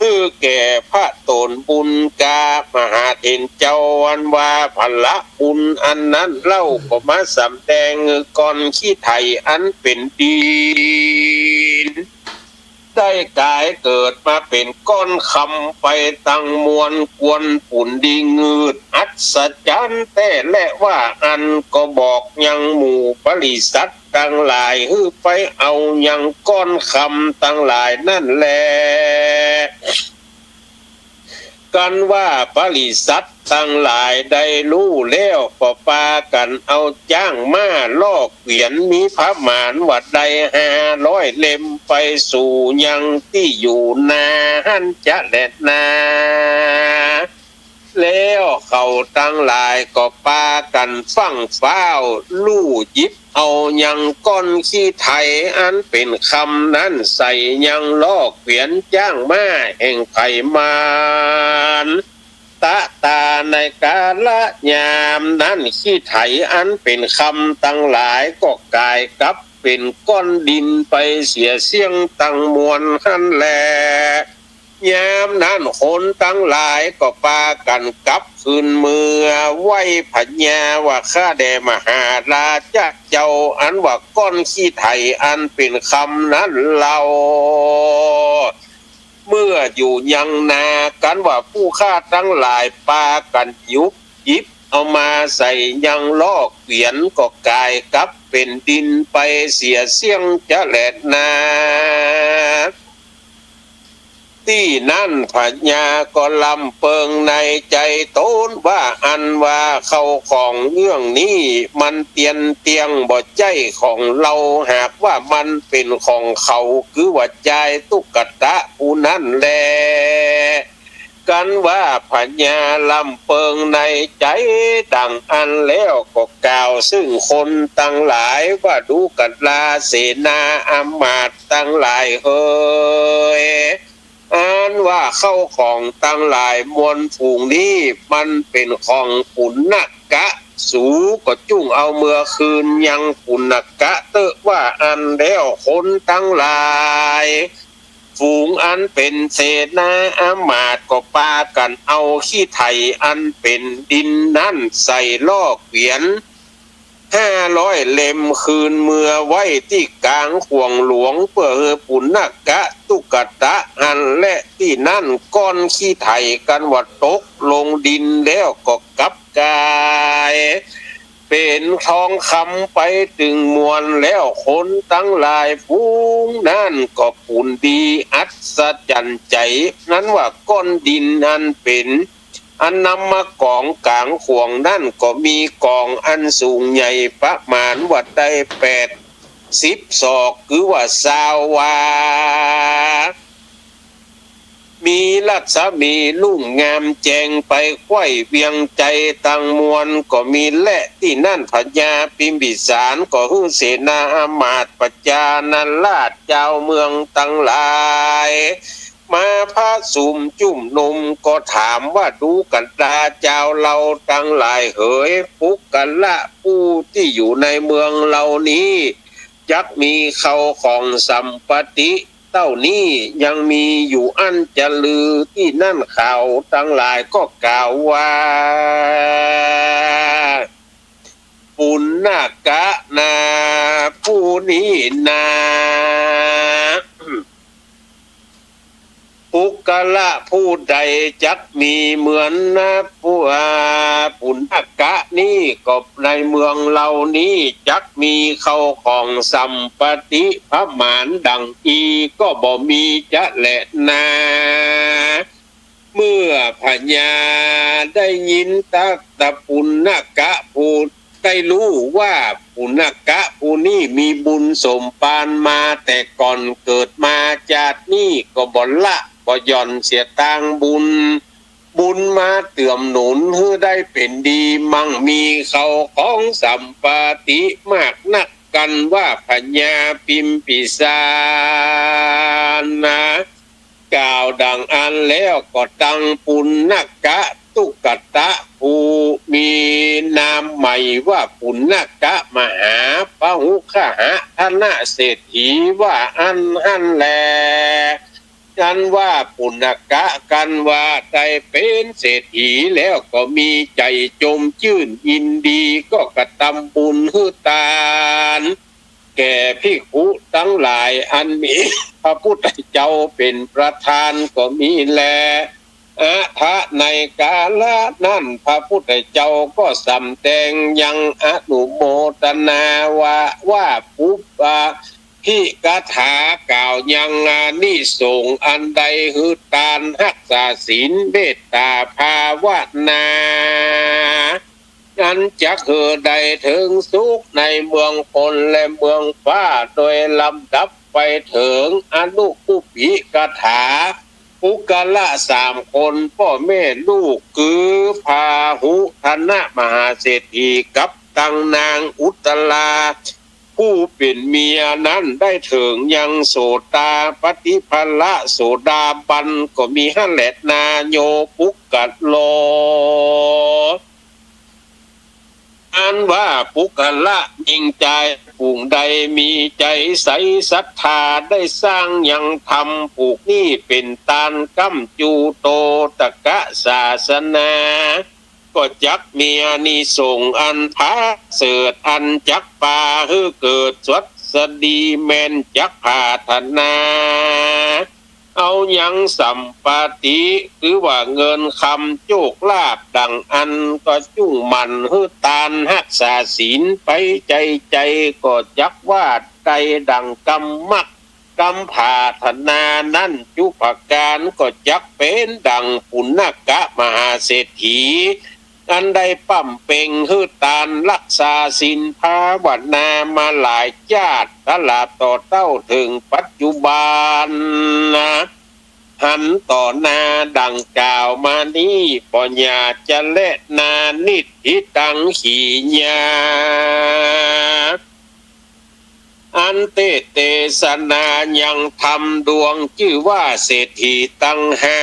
หื้อแก่พระต๋นบุญกามหาเถรเจ้า อันว่าผละบุญอันนั้นเล่าก็มาสำแดงหื้อก้อนขี้ไถอันเป๋นดิน ได้ก๋ายเกิดมาเป๋นก้อนคำไปตังมวล กวนปุนดีงืดอัศจรรย์แต๊แลว่าอั้น ก็บอกยังหมู่ปริษัทตังหลายหื้อไปเอายังก้อนคำตังหลายนั้นแล กันว่าปริษัทตังหลายได้ฮู้แล้วก็ปากั๋นเอาจ๊างม้าลอกเกวียนมีประมาณว่าได้ห้าร้อยเล่มไปสู่ยังตี้อยู่นาหั้นจะแลนา แล้วเขาตังหลายก็ปากั๋นฟั่งฟ้าวลู่หยิบเอายังก้อนขี้ไถอันเป๋นคำนั้นใส่ยังลอกเกวียนจ๊างม้าแห่งไผมาร ตะตาในกาละยามนั้นขี้ไถอันเป๋นคำตังหลายก็ก๋ายกลับเป๋นก้อนดินไปเสียเสี้ยงตังมวลหั้นแล ยามนั้นคนตังหลายก็ปากั๋นกลับคืนเมือไหว้พญาว่า ข้าแด่มหาราชเจ้า อันว่าก้อนขี้ไถอันเป๋นคำนั้นเล่า เมื่ออยู่ยังนา กันว่าผู้ข้าตังหลายปากั๋นหยุบหยิบเอามาใส่ยังลอกเกวียนก็ก๋ายกลับเป๋นดินไปเสียเสี้ยงจะแลนา ตี้นั้นพญาก็ลำเปิงในใจ๋ต๋นว่า อันว่าเข้าของเยื่องนี้มันเตียนเตียงบ่ใจ้ของเฮา หากว่ามันเป๋นของเขา คือว่าจายตุ๊กตะผู้นั้นแล กันว่าพญาลำเปิงในใจ๋ดั่งอั้นแล้วก็กล่าวซึ่งคนตังหลายว่า ดูกราเสนาอำมาตย์ตังหลายเหย อันว่าเข้าของตังหลายมวลฝูงนี้มันเป๋นของปุณณกะ สูก็จุ่งเอาเมือคืนยังปุณณกะเต๊อะ ว่าอั้นแล้วคนตังหลาย ฝูงอันเป๋นเสนาอำมาตย์ก็ปากั๋นเอาขี้ไถอันเป๋นดินนั้นใส่ลอกเกวียน ไ ห้าร้อยเล่ม คืนเมือไว้ตี้ก๋างข่วงหลวง เปื้อหื้อปุณณกะตุ๊กตะหั้น และตี้นั้นก้อนขี้ไถ่กั๋นว่าตกลงดินแล้วก็กลับก๋าย เป๋นทองคำไปตึงมวล แล้วคนตังหลายฝูงนั้นก็ปูนดีอัศจรรย์ใจ๋ นั้นว่าก้อนดินอันเป๋น อันนำมากองก๋างข่วงนั้นก็มีกองอันสูงใหญ่ประมาณว่าได้แปดสิบศอก คือว่าซาววา มีรัศมีรุ่งงามแจ่งไปใคว่เวียงใจ๋ตังมวล ก็มีแลตี้นั้นพญาพิมพิสารก็หื้อเสนาอำมาตย์ประจานาราชเจ้าเมืองตังหลาย มาประสุมจุมนุมก็ถามว่า ดูก่อนเจ้าเฮาตังหลายเหย ปุคคละผู้ตี้อยู่ในเมืองเฮานี้ จักมีเข้าของสัมปติเต้านี้ยังมีอยู่อั้นจะลือ ตี้นั้นเขาตังหลายก็กล่าวว่า ปุณณกะนาผู้นี้นา ปุคคละผู้ใดจักมีเหมือนนะ ปุ อ่า ปุณณกะนี้ ก็ในเมืองเฮานี้จักมีเข้าของสัมปติประมาณดังอี้ก็บ่มีจะแลนา เมื่อพญาได้ยินตะ ตะปุณณกะผู้ ได้ฮู้ว่าปุณณกะผู้นี้มีบุญสมปานมาแต่ก่อนเกิดมา จาตินี้ก็บ่ละบ่หย่อนเสียตางบุญ บุญมาเตื้อมหนุนหื้อได้เป๋นดีมั่งมีเข้าของสัมปติมากนัก กันว่าพญาพิมพิสารนะ กล่าวดังอั้นแล้วก็ตังปุณณกะตุ๊กตะผู้มีนามใหม่ว่าปุณณกะมหาพหุคหะธนเศรษฐีว่าอั้นหั้นแล อันว่าปุณณกะกันว่าได้เป๋นเศรษฐีแล้วก็มีใจ๋จมจื้นยินดี ก็กระตำบุญหื้อตาน แก่ภิกขุตังหลายอันมีพระพุทธเจ้าเป๋นประธานก็มีแล อะถะในกาละนั้นพระพุทธเจ้าก็สำแดงยังอนุโมทนาว่า ว่าปุพพะ พิกถากล่าวยังอานิสงส์อันได้หื้อตานฮักษาศีลเมตตาภาวนา อันจักหื้อได้เถิงสุขในเมืองคนและเมืองฟ้า โดยลำดับไปเถิงอนุปุพพิกถา ปุคคละสามคนป้อแม่ลูก คือพาหุธนมหาเศรษฐีกับตังนางอุตตรา ผู้เป๋นเมียนั้นได้เถิงยังโสตาปัตติผละโสดาบันก็มีหั้นแลนา โยปุคคโล อันว่าปุคคละหญิงจายฝูงใดมีใจ๋ใสศรัทธาได้สร้างยังธรรมผูกนี้เป๋นตานก้ำจูโตตกะศาสนา ก็จักมีอานิสงส์อันผาเสริฐ อันจักปาหื้อเกิดสวัสดีแม่นจักผาถนา เอายังสัมปติ คือว่าเงินคำโจคลาภดังอั้น ก็จุ่งหมั่นหื้อตานฮักษาศีลไปใจ๋ใจ๋ ก็จักว่าได้ดังกำมัก กำผาถนานั้นจุประก๋าน ก็จักเป๋นดังปุณณกะมหาเศรษฐี อันได้บำเพ็งหื้อตานฮักษาศีลภาวนามาหลายจาติ ตลอดต่อเต้าเถิงปัจจุบันนะ หันต่อหน้าดังกล่าวมานี้ บ่อย่าจะแลนา นิฏฐิตัง ขีญา อันเตสน์เตสนายังธรรมดวงจื้อว่าเศรษฐีตังห้า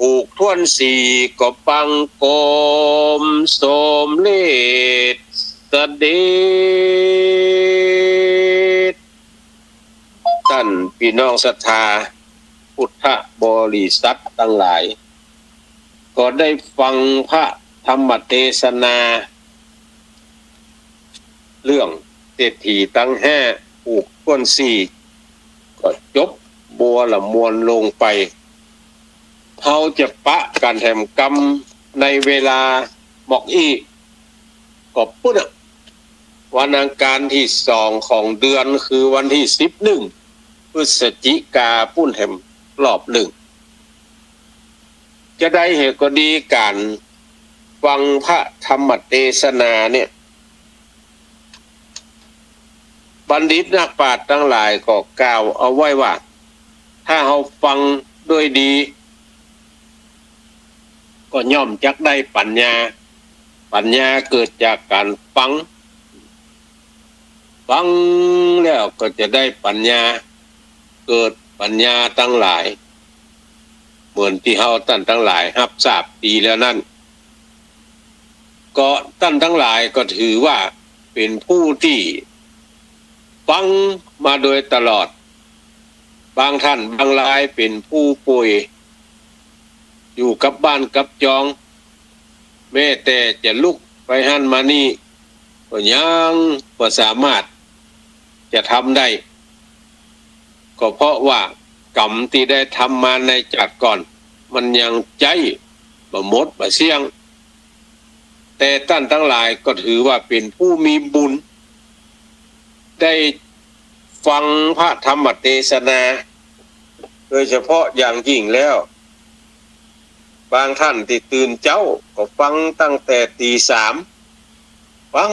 ผูกถ้วนสี่ก็บังคมสมเร็จเสด็จ ต้านปี้น้องศรัทธาพุทธบริษัทตังหลาย ก็ได้ฟังพระธรรมเตสนา เรื่องเศรษฐีตังห้า ผูกถ้วนสี่ ก็จบบัวละมวลลงไป เฮาจะปะกั๋นแหมกำในเวลาหมอกอี้ ก็ปุ้นน่ะ วันอังคารตี้สองของเดือน คือวันตี้สิบเอ็ด พฤศจิกาปุ้นแหมรอบนึ่ง จะใดเหตุก็ดี ก๋านฟังพระธรรมเตสนาเนี่ย บัณฑิตนักปราชญ์ตังหลายก็กล่าวเอาไว้ว่า ถ้าเฮาฟังด้วยดี ก็ย่อมจักได้ปัญญา ปัญญาเกิดจากก๋านฟัง ฟังแล้วก็จะได้ปัญญา เกิดปัญญาตังหลาย เหมือนตี้เฮาต้านตังหลายฮับทราบดีแล้วนั้น ก็ต้านตังหลายก็ถือว่าเป๋นผู้ตี้ฟังมาโดยตลอด บางต้านบางรายเป๋นผู้ป่วย อยู่กับบ้านกับจอง แม้แต่จะลุกไปหั้นมานี่ ก็ยังบ่สามารถจะทำได้ ก็เพราะว่ากรรมตี้ได้ทำมาในจาติก่อน มันยังใจ๊บ่หมดบ่เสี้ยง แต่ต้านตังหลายก็ถือว่าเป๋นผู้มีบุญ ได้ฟังพระธรรมเตสนา โดยเฉพาะอย่างยิ่งแล้ว บางต้านตี้ตื่นเจ๊าก็ฟังตั้งแต่ตีสาม ฟัง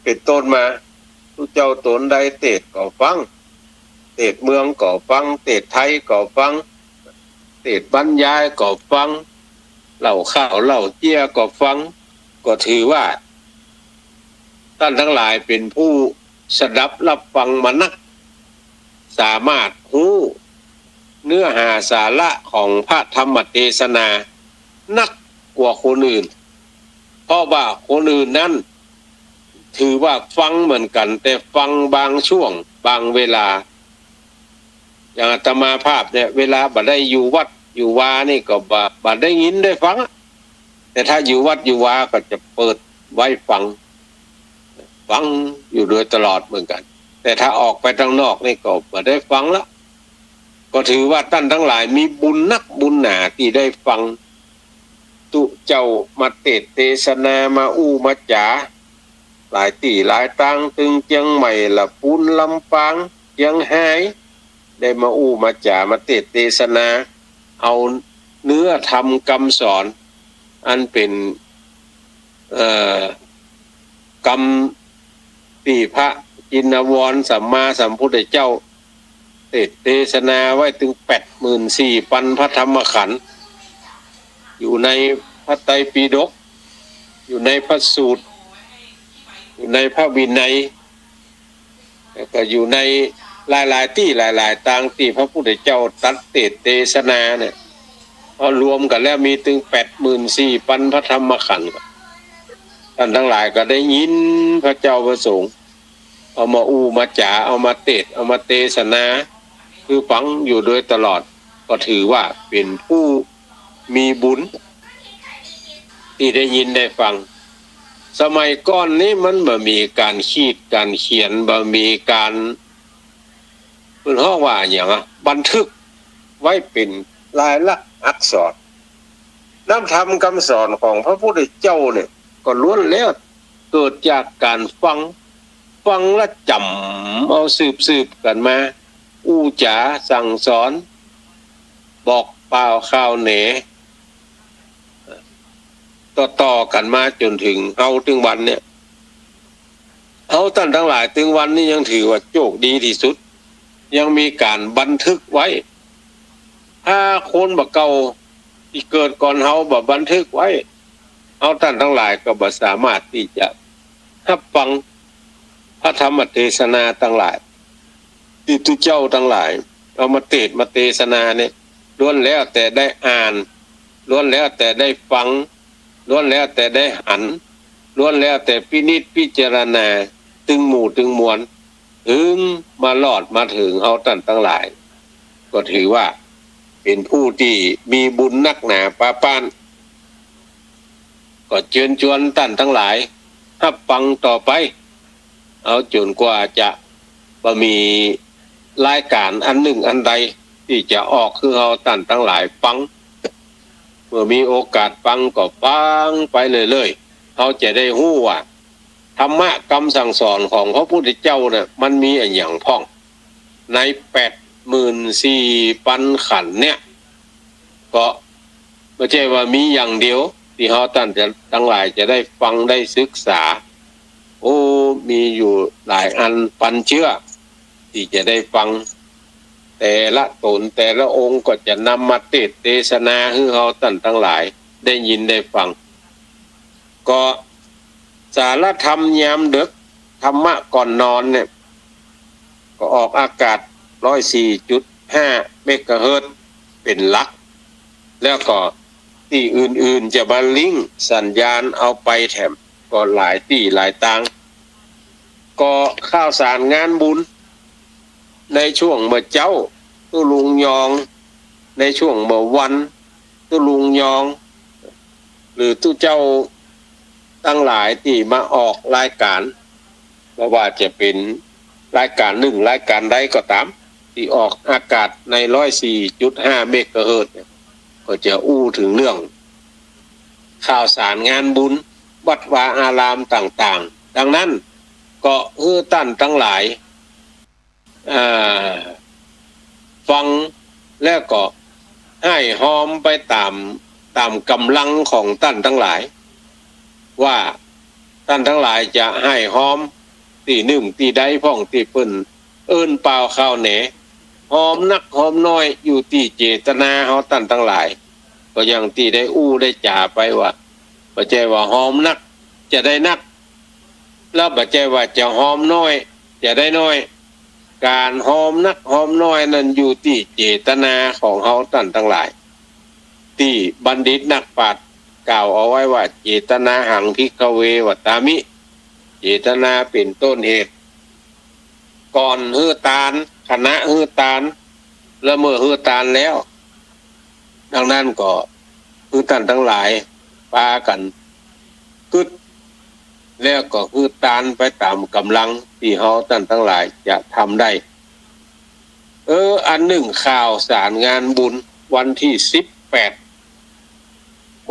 เป๋นต้นมา ตุ๊เจ้าต๋นใดเตสน์ก็ฟัง เตสน์เมืองก็ฟัง เตสน์ไทยก็ฟัง เตสน์บรรยายก็ฟัง เล่าข่าวเล่าเจียก็ฟัง ก็ถือว่า ต้านตังหลายเป๋นผู้สดับฮับฟังมานัก สามารถฮู้เนื้อหาสาระของพระธรรมเตสนานักกว่าคนอื่น เพราะว่าคนอื่นนั้นถือว่าฟังเหมือนกั๋น แต่ฟังบางช่วงบางเวลา อย่างอาตมาภาพเนี่ย เวลาบ่ได้อยู่วัดอยู่วานี่ก็บ่ บ่ได้ยินได้ฟังอะ แต่ถ้าอยู่วัดอยู่วาก็จะเปิดไว้ฟัง ฟังอยู่โดยตลอดเหมือนกั๋น แต่ถ้าออกไปตางนอกนี่ก็บ่ได้ฟังละ ก็ถือว่าต้านตังหลายมีบุญนักบุญหนาตี้ได้ฟัง ตุ๊เจ้ามาเตสน์เตสนา มาอู้มาจ๋า หลายตี้หลายตาง ตึงเจียงใหม่ ละปูน ลำปาง เจียงฮาย ได้มาอู้มาจ๋า มาเตสน์เตสนา เอาเนื้อธรรมกำสอน อันเป๋น เอ่อ กำตี้พระจินวรสัมมาสัมพุทธเจ้า เตสน์เตสนาไว้ตึงแปดหมื่นสี่ปันพระธรรมขันธ์ อยู่ในพระไตรปิฎก อยู่ในพระสูตร อยู่ในพระวินัย แล้วก็อยู่ในหลายๆ ตี้หลายๆ ตางตี้พระพุทธเจ้าตรัสเตสน์เตสนาเนี่ย เอารวมกั๋นแล้วมีตึงแปดหมื่นสี่ปันพระธรรมขันธ์ ต้านตังหลายก็ได้ยินพระเจ้าพระสงฆ์ เอามาอู้มาจ๋า เอามาเตสน์ เอามาเตสนา คือฟังอยู่โดยตลอด ก็ถือว่าเป๋นผู้มีบุญ ตี้ได้ยินได้ฟัง สมัยก่อนนี้มันบ่มีก๋านขีดก๋านเขียน บ่มีก๋าน เปิ้นฮ้องว่าอะหยังอะ บันทึกไว้เป๋นลายลักษณ์อักษร นำธรรมกำสอนของพระพุทธเจ้าเนี่ย ก็ล้วนแล้วเกิดจากก๋านฟัง ฟังแล้วจ๋ำเอาสืบๆ กั๋นมา อู้จ๋าสั่งสอน บอกกล่าวข่าวแหน ต่อๆ กั๋นมาจ๋นเถิงเฮาตึงวันเนี่ย เฮาต้านตังหลายตึงวันนี้ยังถือว่าโจคดีตี้สุด ยังมีก๋านบันทึกไว้ ถ้าคนบ่าเก่าตี้เกิดก่อนเฮาบ่บันทึกไว้ เฮาต้านตังหลายก็บ่สามารถตี้จะฮับฟังพระธรรมเตสนาตังหลาย ตี้ตุ๊เจ้าตังหลายเอามาเตสน์มาเตสนาเนี่ย ล้วนแล้วแต่ได้อ่าน ล้วนแล้วแต่ได้ฟัง ล้วนแล้วแต่ได้หัน ล้วนแล้วแต่พินิจพิจารณา ตึงหมู่ตึงมวล เถิงมารอดมาเถิงเฮาต้านตังหลาย ก็ถือว่าเป๋นผู้ตี้มีบุญนักหนาปาป๊าน ก็เจิญจวนต้านตังหลายฮับฟังต่อไป เอาจ๋นกว่าจะบ่มีรายก๋านอันนึ่งอันใดตี้จะออกหื้อเฮาต้านตังหลายฟัง เมื่อมีโอกาสฟังก็ฟังไปเรื่อยๆ เฮาจะได้ฮู้ว่าธรรมะกำสั่งสอนของพระพุทธเจ้าเนี่ยมันมีอะหยังพ่อง ในแปดหมื่นสี่ปันขันธ์เนี่ย ก็บ่ใจ้ว่ามีอย่างเดียวตี้เฮาต้านจะ ตังหลายจะได้ฟังได้ศึกษา โอ้ มีอยู่หลายอันปันเจื้อตี้จะได้ฟัง แต่ละต๋นแต่ละองค์ก็จะนำมาเตสน์เตสนาหื้อเฮาต้านตังหลายได้ยินได้ฟัง ก็สารธรรมยามดึก ธรรมะก่อนนอนเนี่ย ก็ออกอากาศร้อยสี่จุดห้าเมกะเฮิรตซ์เป๋นหลัก แล้วก็ตี้อื่นๆ จะมาลิงก์สัญญาณเอาไปแถม ก็หลายตี้หลายตาง ก็ข่าวสารงานบุญ ในช่วงเมื่อเจ๊า ตุ๊ลุงยอง ในช่วงเมื่อวัน ตุ๊ลุงยอง หรือตุ๊เจ้าตังหลายตี้มาออกรายก๋าน บ่ว่าจะเป๋นรายก๋านนึ่งรายก๋านใดก็ต๋าม ตี้ออกอากาศในร้อยสี่จุดห้าเมกะเฮิรตซ์เนี่ย ก็จะอู้เถิงเรื่องข่าวสารงานบุญ วัดวาอารามต่างๆ ดังนั้นก็หื้อต้านตังหลาย อ่า ฟังแล้วก็ฮ่ายฮอมไปต๋าม ต๋ามก๋ำลังของต้านตังหลาย ว่าต้านตังหลายจะฮ่ายฮอมตี้นึ่งตี้ใดพ่อง ตี้เปิ้นเอิ้นป่าวคาวแหน ฮอมนักฮอมน้อยอยู่ตี้เจตนาเฮาต้านตังหลาย ก็อย่างตี้ได้อู้ได้จ๋าไปว่า บ่ใจ้ว่าฮอมนักจะได้นัก แล้วบ่ใจ้ว่าจะฮอมน้อยจะได้น้อย ก๋านฮอมนักฮอมน้อยนั้นอยู่ตี้เจตนาของเฮาต้านตังหลาย ตี้บัณฑิตนักปราชญ์กล่าวเอาไว้ว่า เจตนาหัง ภิกขะเว วัตตามิ เจตนาเป๋นต้นเหตุ ก่อนหื้อตาน ขณะหื้อตาน และเมื่อหื้อตานแล้ว ดังนั้นก็หื้อต้านตังหลายปากั๋นกึ๊ด แล้วก็หื้อตานไปต๋ามก๋ำลังตี้เฮาต้านตังหลายจะทำได้ เออ อันนึ่งข่าวสารงานบุญวันตี้สิบแปด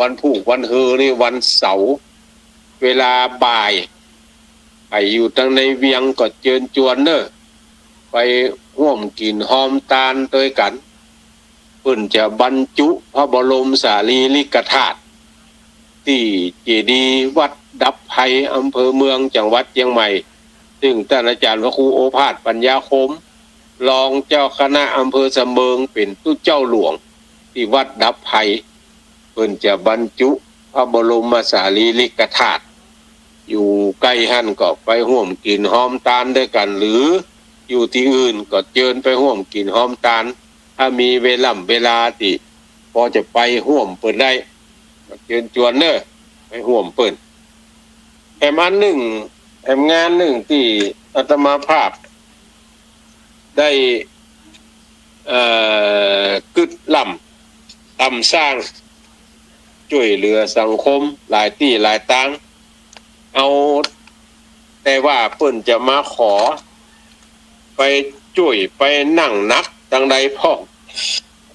วันพูกวันฮือนี่วันเสาร์ เวลาบ่าย ใผอยู่ตังในเวียงก็เจิญจวนเน่อ ไปฮ่วมกิ๋นฮอมตานตวยกั๋น เปิ้นจะบรรจุพระบรมสารีริกธาตุ ตี้เจดีย์วัดดับภัย อำเภอเมือง จังหวัดเจียงใหม่ ซึ่งต้านอาจ๋ารย์พระครูโอภาส ปัญญาคม รองเจ้าคณะอำเภอสำเมิง เป๋นตุ๊เจ้าหลวงตี้วัดดับภัย เปิ้นจะบรรจุพระบรมสารีริกธาตุ อยู่ใก้หั้นก็ไปฮ่วมกิ๋นฮอมตานตวยกั๋น หรืออยู่ตี้อื่นก็เจิญไปฮ่วมกิ๋นฮอมตาน ถ้ามีเวล่ำเวลาตี้ปอจะไปฮ่วมเปิ้นได้ ก็เจิญจวนเน่อ ไปฮ่วมเปิ้น แหมอันนึ่ง แหมงานนึ่งตี้อาตมาภาพได้ เอ่อ กึ๊ดล้ำตำสร้าง จ้วยเหลือสังคมหลายตี้หลายตาง เอา แต่ว่าเปิ้นจะมาขอไปจ้วยไปนั่งหนักตังใดพ่อง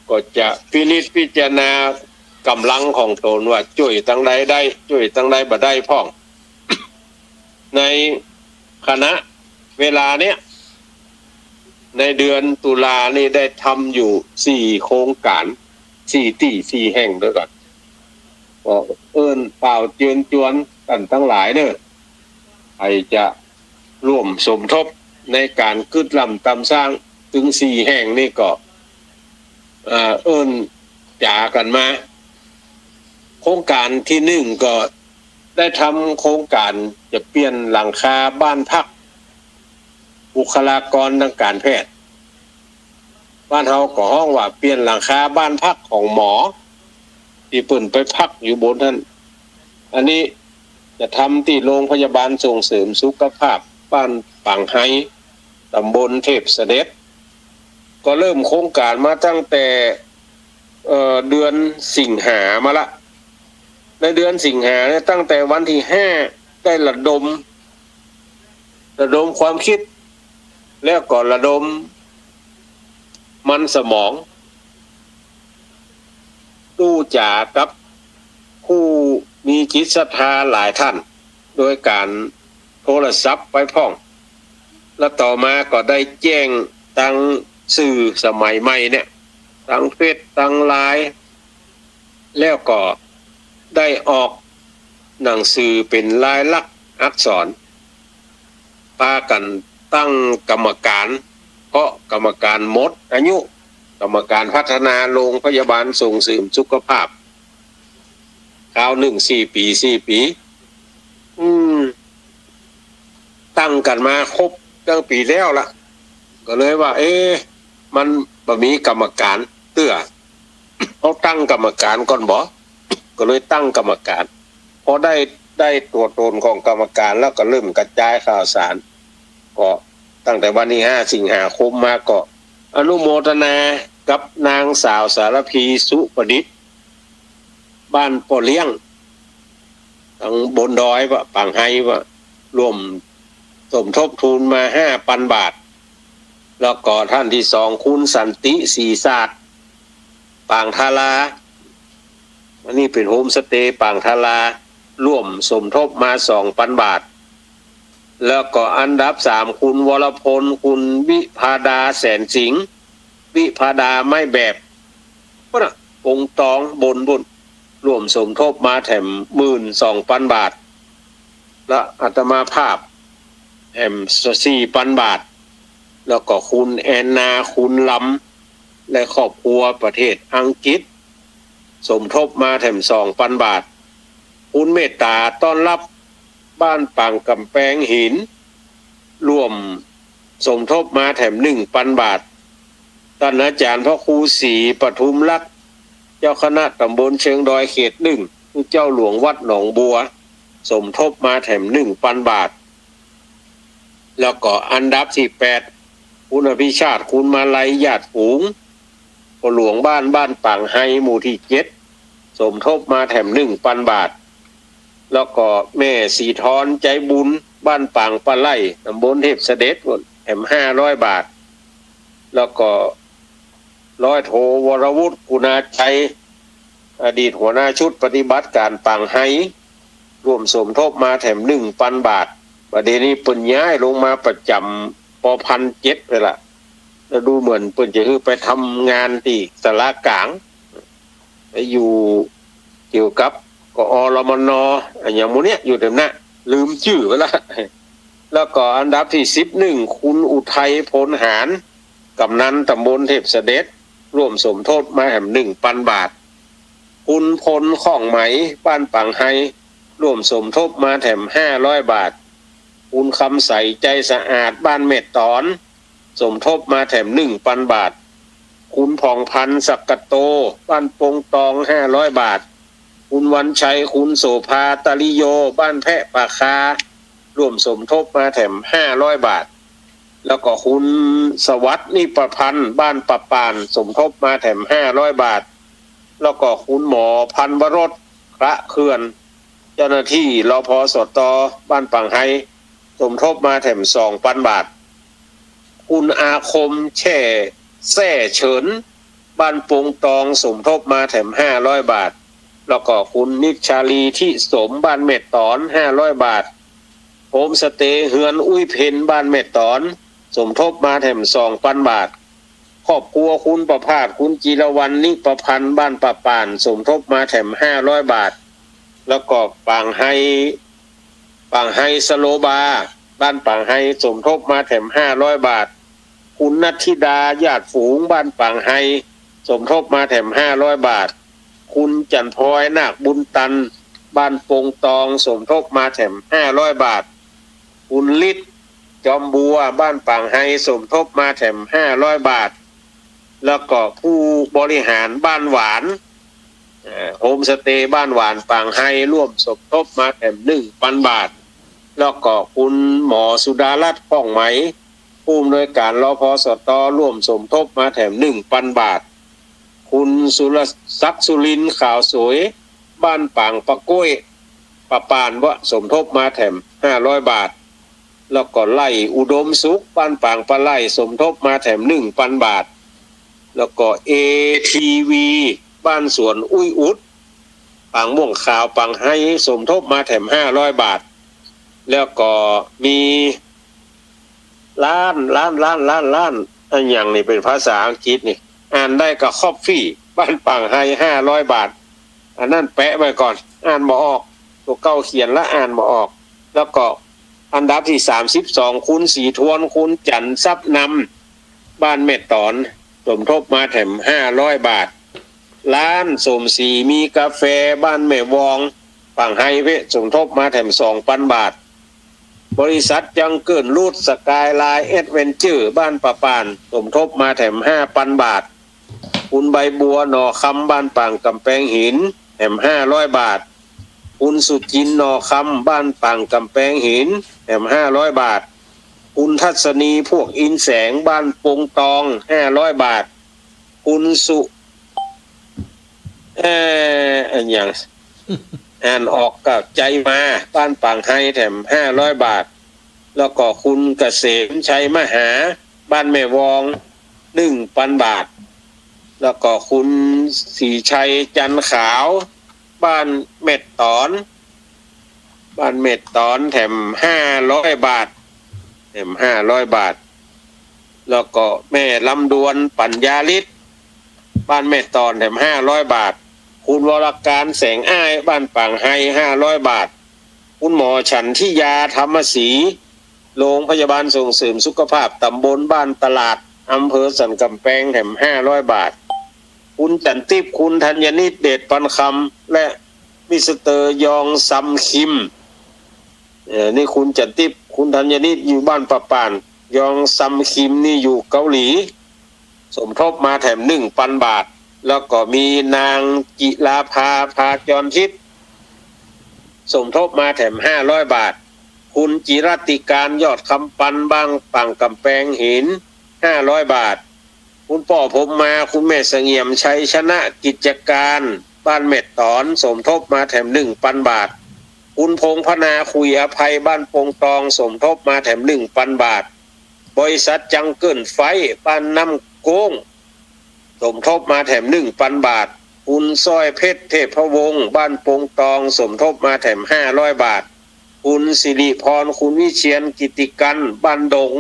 ก็จะพินิจพิจารณาก๋ำลังของต๋นว่าจ้วยตังใดได้ จ้วยตังใดบ่ได้พ่อง ในขณะเวลาเนี้ย ในเดือนตุลานี่ได้ทำอยู่สี่โครงก๋าน สี่ตี้สี่แห่งตวยกั๋น ก็เอิ้นกล่าวเจิญจวนต้านตังหลายเน่อ ใผจะร่วมสมทบในก๋านกึ๊ดล้ำตำสร้าง ตึงสี่แห่งนี่ก็ เอ่อ เอิ้นจ๋ากั๋นมา โครงก๋านตี้นึ่งก็ได้ทำโครงก๋านจะเปลี่ยนหลังคาบ้านพักบุคลากรทางก๋านแพทย์ บ้านเฮาก็ฮ้องว่าเปลี่ยนหลังคาบ้านพักของหมอ ตี้เปิ้นไปพักอยู่บนหั้น อันนี้จะทำตี้โรงพยาบาลส่งเสริมสุขภาพบ้านปางไฮ ต๋ำบลเทพเสด็จ ก็เริ่มโครงก๋านมาตั้งแต่ เอ่อ เดือนสิงหามาละ ในเดือนสิงหาเนี่ย ตั้งแต่วันตี้ห้า ได้ระดม ระดมความคิด แล้วก็ระดมมันสมอง ตู้จ๋ากับผู้มีจิตศรัทธาหลายท่าน โดยการโทรศัพท์ไปพ่อง แล้วต่อมาก็ได้แจ้งตางสื่อสมัยใหม่เนี่ย ตางเฟซ ตางไลน์ แล้วก็ได้ออกหนังสือเป๋นลายลักษณ์อักษร ปากั๋นตั้งกรรมการ เพราะกรรมการหมดอายุ กรรมการพัฒนาโรงพยาบาลส่งเสริมสุขภาพ คราวนึ่งสี่ปี๋ สี่ปี๋ อืม ตั้งกั๋นมาครบตั้งปี๋แล้วละ ก็เลยว่า เอ๊ะ มันบ่มีกรรมการเตื้อ เฮาตั้งกรรมการก่อนบ่ ก็เลยตั้งกรรมการ พอได้ ได้ตั๋วต๋นของกรรมการแล้วก็เริ่มกระจายข่าวสาร ก็ตั้งแต่วันตี้ห้าสิงหาคมมาก็อนุโมทนากับนางสาวสารภี สุประดิษฐ์ บ้านป้อเลี้ยง ตางบนดอยว่า ปางไฮว่า ร่วมสมทบทุนมาห้าปันบาท แล้วก็ท่านตี้สอง คุณสันติ ศรีศาสตร์ ปางทารา อันนี้เป๋นโฮมสเตย์ปางทารา ร่วมสมทบมาสองปันบาท แล้วก็อันดับสาม คุณวรพล คุณวิภาดา แสนสิงห์ วิภาดาไม้แบบ ปุ้นน่ะ ปงตองบนปุ้น ร่วมสมทบมาแถมหมื่นสองปันบาท และอาตมาภาพแถมสี่ปันบาท แล้วก็คุณแอนนา คุณลำ และครอบครัวประเทศอังกฤษ สมทบมาแถมสองปันบาท คุณเมตตาต้อนรับ บ้านปางก๋ำแปงหิน ร่วมสมทบมาแถมหนึ่งปันบาท ต้านอาจ๋ารย์พระครูศรีปทุมลักษณ์ เจ้าคณะต๋ำบลเชิงดอยเขตหนึ่ง ผู้เจ้าหลวงวัดหนองบัว สมทบมาแถมหนึ่งปันบาท แล้วก็อันดับตี้แปด คุณอภิชาติ คุณมาลัย ญาติฝูง พ่อหลวงบ้าน บ้านปางไฮ หมู่ตี้เจ็ด สมทบมาแถมหนึ่งปันบาท แล้วก็แม่ศรีทร ใจบุญ บ้านปางปะไล่ ต๋ำบลเทพเสด็จ แถมห้าร้อยบาท แล้วก็ร้อยโท วรวุฒิ กุณาชัย อดีตหัวหน้าชุดปฏิบัติการปางไฮ ร่วมสมทบมาแถมหนึ่งปันบาท บ่าเดี่ยวนี้เปิ้นย้ายลงมาประจ๋ำ ป.พันเจ็ด ไปละ แล้วดูเหมือนเปิ้นจะหื้อไปทำงานตี้ศาลากลาง ไปอยู่เกี่ยวกับ กอรมน อะหยังหมู่เนี้ย อยู่แถวนั้น ลืมจื้อไปละ แล้วก็อันดับตี้สิบเอ็ด คุณอุทัย พลหาร กำนันต๋ำบลเทพเสด็จ ร่วมสมทบมาแถมหนึ่งปันบาท คุณพล ข้องไหม บ้านปางไฮ ร่วมสมทบมาแถมห้าร้อยบาท คุณคำใส ใจสะอาด บ้านแม่ต๋อน สมทบมาแถมหนึ่งปันบาท คุณผ่องพันธ์ สักกะโต บ้านปงตอง ห้าร้อยบาท คุณวันชัย คุณโสภา ตาลิโย บ้านแพะป่าคา ร่วมสมทบมาแถมห้าร้อยบาท แล้วก็คุณสวัสดิ์ นิปพันธ์ บ้านป่าป่าน สมทบมาแถมห้าร้อยบาท แล้วก็คุณหมอ พันวรส พระเขื่อน เจ้าหน้าตี้ รพสต บ้านปางไฮ สมทบมาแถมสองปันบาท คุณอาคม แช่ แซ่เฉิน บ้านปงตอง สมทบมาแถมห้าร้อยบาท แล้วก็คุณนิชชาลี ทิสม บ้านแม่ต๋อน ห้าร้อยบาท โฮมสเตย์เฮือนอุ้ยเพ็ญ บ้านแม่ต๋อน สมทบมาแถมสองปันบาท ครอบครัวคุณประภาส คุณจิรวรรณ นิปพันธ์ บ้านป่าป่าน สมทบมาแถมห้าร้อยบาท แล้วก็ปางไฮ ปางไฮสโลบา บ้านปางไฮ สมทบมาแถมห้าร้อยบาท คุณนัทธิดา ญาติฝูง บ้านปางไฮ สมทบมาแถมห้าร้อยบาท คุณจันทร์พลอย นาคบุญตัน บ้านปงตอง สมทบมาแถมห้าร้อยบาท คุณฤทธิ์ จอมบัว บ้านปางไฮ สมทบมาแถมห้าร้อยบาท แล้วก็ผู้บริหารบ้านหวาน เอ่อ โฮมสเตย์บ้านหวานปางไฮ ร่วมสมทบมาแถมหนึ่งปันบาท แล้วก็คุณหมอสุดารัตน์ ข้องไหม ผู้อำนวยการ รพสต ร่วมสมทบมาแถมหนึ่งปันบาท คุณสุรศักดิ์ สุรินทร์ ขาวสวย บ้านปางปะก้วย ป่าป่าน ว่าสมทบมาแถมห้าร้อยบาท แล้วก็ไร่อุดมสุข บ้านปางปะไล่ สมทบมาแถมหนึ่งปันบาท แล้วก็ เอ ที วี บ้านสวนอุ้ยอุด ปางม่วงขาว ปางไฮ สมทบมาแถมห้าร้อยบาท แล้วก็มี ร้าน ร้าน ร้าน ร้าน ร้าน อะหยังนี่เป๋นภาษาอังกฤษนี่ อ่านได้ก็ คอฟฟี่ บ้านปางไฮ ห้าร้อยบาท อันนั้นแปะไว้ก่อน อ่านบ่ออก ตั๋วเก่าเขียนละอ่านบ่ออก แล้วก็อันดับตี้สามสิบสอง คุณศรีทวน คุณจันทร์ทรัพย์นำ บ้านแม่ต๋อน สมทบมาแถมห้าร้อยบาท ร้านสมศรีมีกาแฟ บ้านแม่วอง ปางไฮเพะ สมทบมาแถมสองปันบาท บริษัทจังเกิลรูทสกายไลน์แอดเวนเจอร์ บ้านป่าป่าน สมทบมาแถมห้าปันบาท คุณใบบัว หน่อคำ บ้านปางกำแปงหิน แถมห้าร้อยบาท คุณสุจินต์ หน่อคำ บ้านปางกำแปงหิน แถมห้าร้อยบาท คุณทัศนี พวกอินแสง บ้านปงตอง ห้าร้อยบาท คุณสุ เอ่อ อะหยัง อ่านออกก็ ใจมา บ้านปางไฮ แถมห้าร้อยบาท แล้วก็คุณเกษมชัยมหา บ้านแม่วอง หนึ่งปันบาท แล้วก็คุณศรีชัย จันทร์ขาว บ้านแม่ต๋อน บ้านแม่ต๋อน แถมห้าร้อยบาท แถมห้าร้อยบาท แล้วก็แม่ลำดวน ปัญญาฤทธิ์ บ้านแม่ต๋อน แถมห้าร้อยบาท คุณวรการ แสงอ้าย บ้านปางไฮ ห้าร้อยบาท คุณหมอฉันทิยา ธรรมศรี โรงพยาบาลส่งเสริมสุขภาพตำบลบ้านตลาด อำเภอสันกำแปง แถมห้าร้อยบาท คุณจันทิพย์ คุณธัญนิต เดชปันคำ และมิสเตอร์ยองซัมคิม เอ่อ นี่คุณจันทิพย์ คุณธัญนิต อยู่บ้านป่าป่าน ยองซัมคิมนี่อยู่เกาหลี สมทบมาแถมหนึ่งปันบาท แล้วก็มีนางจิราภา ภาจรทิพย์ สมทบมาแถมห้าร้อยบาท คุณจิรัตติการ ยอดคำปัน บ้านปางกำแปงหิน ห้าร้อยบาท คุณป้อพรหมมา คุณแม่เสงี่ยม ชัยชนะกิจการ บ้านแม่ต๋อน สมทบมาแถมหนึ่งปันบาท คุณพงษ์พนา คุยอภัย บ้านปงตอง สมทบมาแถมหนึ่งปันบาท บริษัทจังเกิลไฟท์ บ้านน้ำโก้ง สมทบมาแถมหนึ่งปันบาท คุณสร้อยเพชร เทพวงศ์ บ้านปงตอง สมทบมาแถมห้าร้อยบาท คุณสิริพร คุณวิเชียร กิติกัน บ้านดง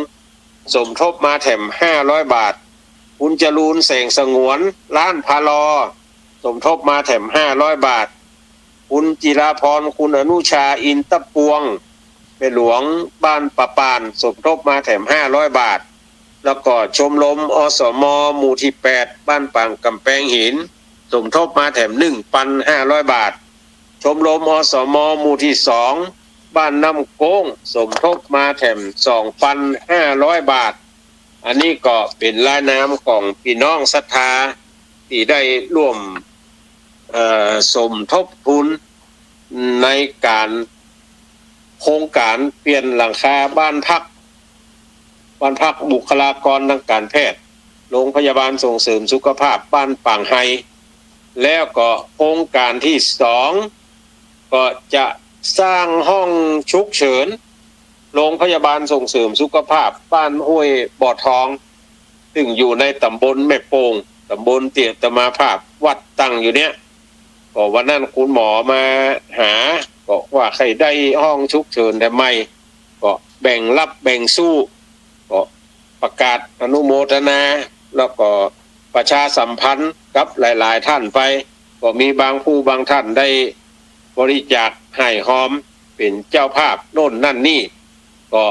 สมทบมาแถมห้าร้อยบาท คุณจรูน แสงสงวน ร้านพาลอ สมทบมาแถมห้าร้อยบาท คุณจิราพร คุณอนุชา อินตะปวง แม่หลวง บ้านป่าป่าน สมทบมาแถมห้าร้อยบาท แล้วก็ชมรม อสม หมู่ที่แปด บ้านปางกำแปงหิน สมทบมาแถมหนึ่งปันห้าร้อยบาท ชมรม อสม หมู่ที่สอง บ้านน้ำโก้ง สมทบมาแถมสองปันห้าร้อยบาท อันนี้ก็เป๋นรายนามของปี้น้องศรัทธาตี้ได้ร่วม เอ่อ สมทบทุนในก๋าน โครงก๋านเปลี่ยนหลังคาบ้านพัก บ้านพักบุคลากรทางก๋านแพทย์ โรงพยาบาลส่งเสริมสุขภาพบ้านปางไฮ แล้วก็โครงก๋านตี้สอง ก็จะสร้างห้องฉุกเฉิน โรงพยาบาลส่งเสริมสุขภาพบ้านห้วยบ่อทอง ซึ่งอยู่ในต๋ำบลแม่โป่ง ต๋ำบลตี้อาตมาภาพวัดตั้งอยู่เนี่ย ก็วันนั้นคุณหมอมาหา ก็ว่าใค่ได้ห้องฉุกเฉินแถมใหม่ ก็แบ่งรับแบ่งสู้ ก็ประกาศอนุโมทนา แล้วก็ประชาสัมพันธ์กับหลายๆ ท่านไป ก็มีบางผู้บางท่านได้บริจาคให้ฮอม เป๋นเจ้าภาพโน่นนั่นนี่ ก็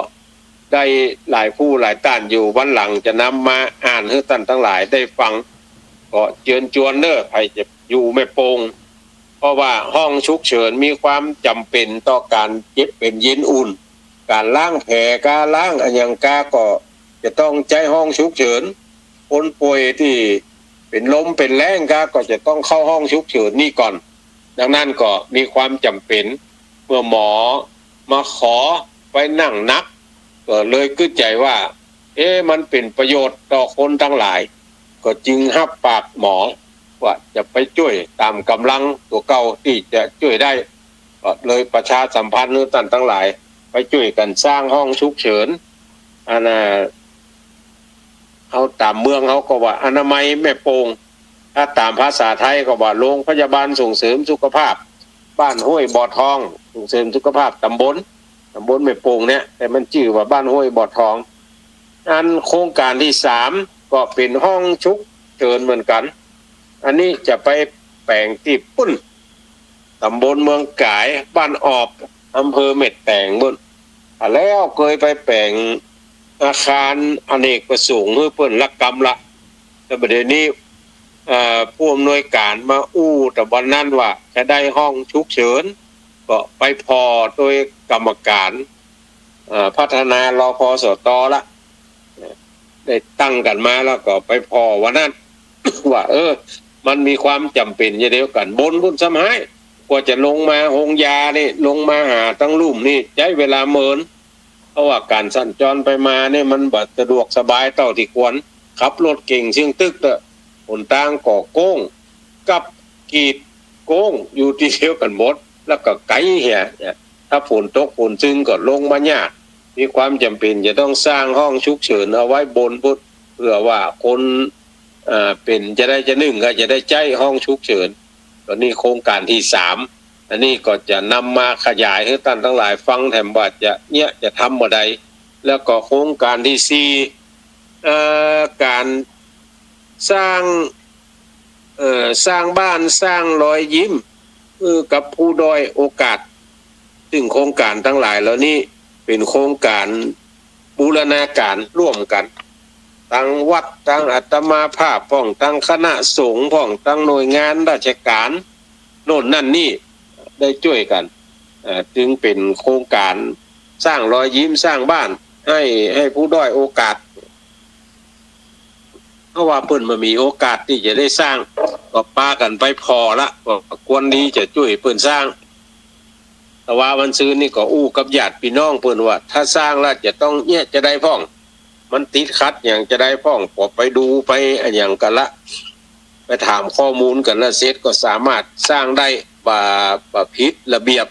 ได้หลายผู้หลายต้านอยู่ วันหลังจะนำมาอ่านหื้อต้านตังหลายได้ฟัง ก็เจิญจวนเน่อ ใผจะอยู่แม่โป่ง เพราะว่าห้องฉุกเฉินมีความจ๋ำเป๋นต่อก๋านเจ็บเป๋นเย็นอุ่น ก๋านล้างแผลก้า ล้างอะหยังก้า ก็จะต้องใจ๊ห้องฉุกเฉิน คนป่วยตี้เป๋นลมเป๋นแล้งก้า ก็จะต้องเข้าห้องฉุกเฉินนี่ก่อน ดังนั้นก็มีความจ๋ำเป๋น เมื่อหมอมาขอไปนั่งนัก ก็เลยกึ๊ดใจ๋ว่า เอ๊ะ มันเป๋นประโยชน์ต่อคนตังหลาย ก็จึงฮับปากหมอว่าจะไปจ้วยต๋ามก๋ำลังตั๋วเก่าตี้จะจ้วยได้ ก็เลยประชาสัมพันธ์หื้อต้านตังหลาย ไปจ้วยกั๋นสร้างห้องฉุกเฉิน อันน่ะ เฮาต๋ามเมืองเฮาก็ว่าอนามัยแม่โป่ง ถ้าต๋ามภาษาไทยก็ว่าโรงพยาบาลส่งเสริมสุขภาพบ้านห้วยบ่อทอง ส่งเสริมสุขภาพต๋ำบล ต๋ำบลแม่โป่งเนี่ย แต่มันจื้อว่าบ้านห้วยบ่อทอง อันโครงก๋านตี้สามก็เป๋นห้องฉุกเฉินเหมือนกั๋น อันนี้จะไปแป๋งตี้ปุ้น ต๋ำบลเมืองก๋าย บ้านออบ อำเภอแม่แตงปุ้น อ่ะ แล้วเกยไปแป๋งอาคารอเนกประสงค์หื้อเปิ้นละกำละ แต่บ่าเดี่ยวนี้ เอ่อ ผู้อำนวยก๋านมาอู้ แต่วันนั้นว่าจะได้ห้องฉุกเฉิน ก็ไปผ่อโดยกรรมก๋าน เอ่อ พัฒนา รพสต ละ ได้ตั้งกั๋นมาแล้วก็ไปผ่อวันนั้น ว่า เออ มันมีความจ๋ำเป๋นอย่างเดียวกั๋น บนปุ้นซ้ำฮ้าย กว่าจะลงมาโฮงยานี่ ลงมาหาตังลุ่มนี่ ใจ๊เวลาเมิน เพราะว่าก๋านสัญจรไปมานี่มันบ่สะดวกสบายเต้าตี้ควร ขับรถเก๋งเสี้ยงตึ๊กเต๊อะ หนตางก็โก้ง กับกีดโก้งอยู่ตี้เดียวกั๋นหมด แล้วก็ไก๋เหีย ถ้าฝนตกฝนซึงก็ลงมายาก มีความจ๋ำเป๋นจะต้องสร้างห้องฉุกเฉินเอาไว้บนปุ้น เปื้อว่าคน เอ่อ เป๋นจะได้จะนึ่งก็จะได้ใจ๊ห้องฉุกเฉิน ต๋อนนี้โครงก๋านตี้สาม อันนี้ก็จะนำมาขยายหื้อต้านตังหลายฟังแถมว่าจะเยียะจะทำบ่าใด แล้วก็โครงก๋านตี้สี่ เอ่อ ก๋านสร้าง เอ่อ สร้างบ้านสร้างรอยยิ้ม เอ่อ กับผู้ด้อยโอกาส ซึ่งโครงก๋านตังหลายเหล่านี้เป๋นโครงก๋านบูรณาก๋านร่วมกั๋น ตังวัด ตังอาตมาภาพพ่อง ตังคณะสงฆ์พ่อง ตังหน่วยงานราชก๋าน โน่นนั่นนี่ ได้จ้วยกั๋น เอ่อ จึงเป๋นโครงก๋านสร้างรอยยิ้มสร้างบ้านหื้อ หื้อผู้ด้อยโอกาส เพราะว่าเปิ้นบ่มีโอกาสตี้จะได้สร้าง ก็ปากั๋นไปผ่อละ ก็ควรดีจะจ้วยเปิ้นสร้าง แต่ว่าวันซืนนี่ก็อู้กับญาติปี้น้องเปิ้นว่า ถ้าสร้างแล้วจะต้องเยียะจะใดพ่อง มันติดขัดหยังจะใดพ่อง ก็ไปดูไปอะหยังกั๋นละ ไปถามข้อมูลกั๋นละเสร็จ ก็สามารถสร้างได้ บ่ บ่ผิดระเบียบ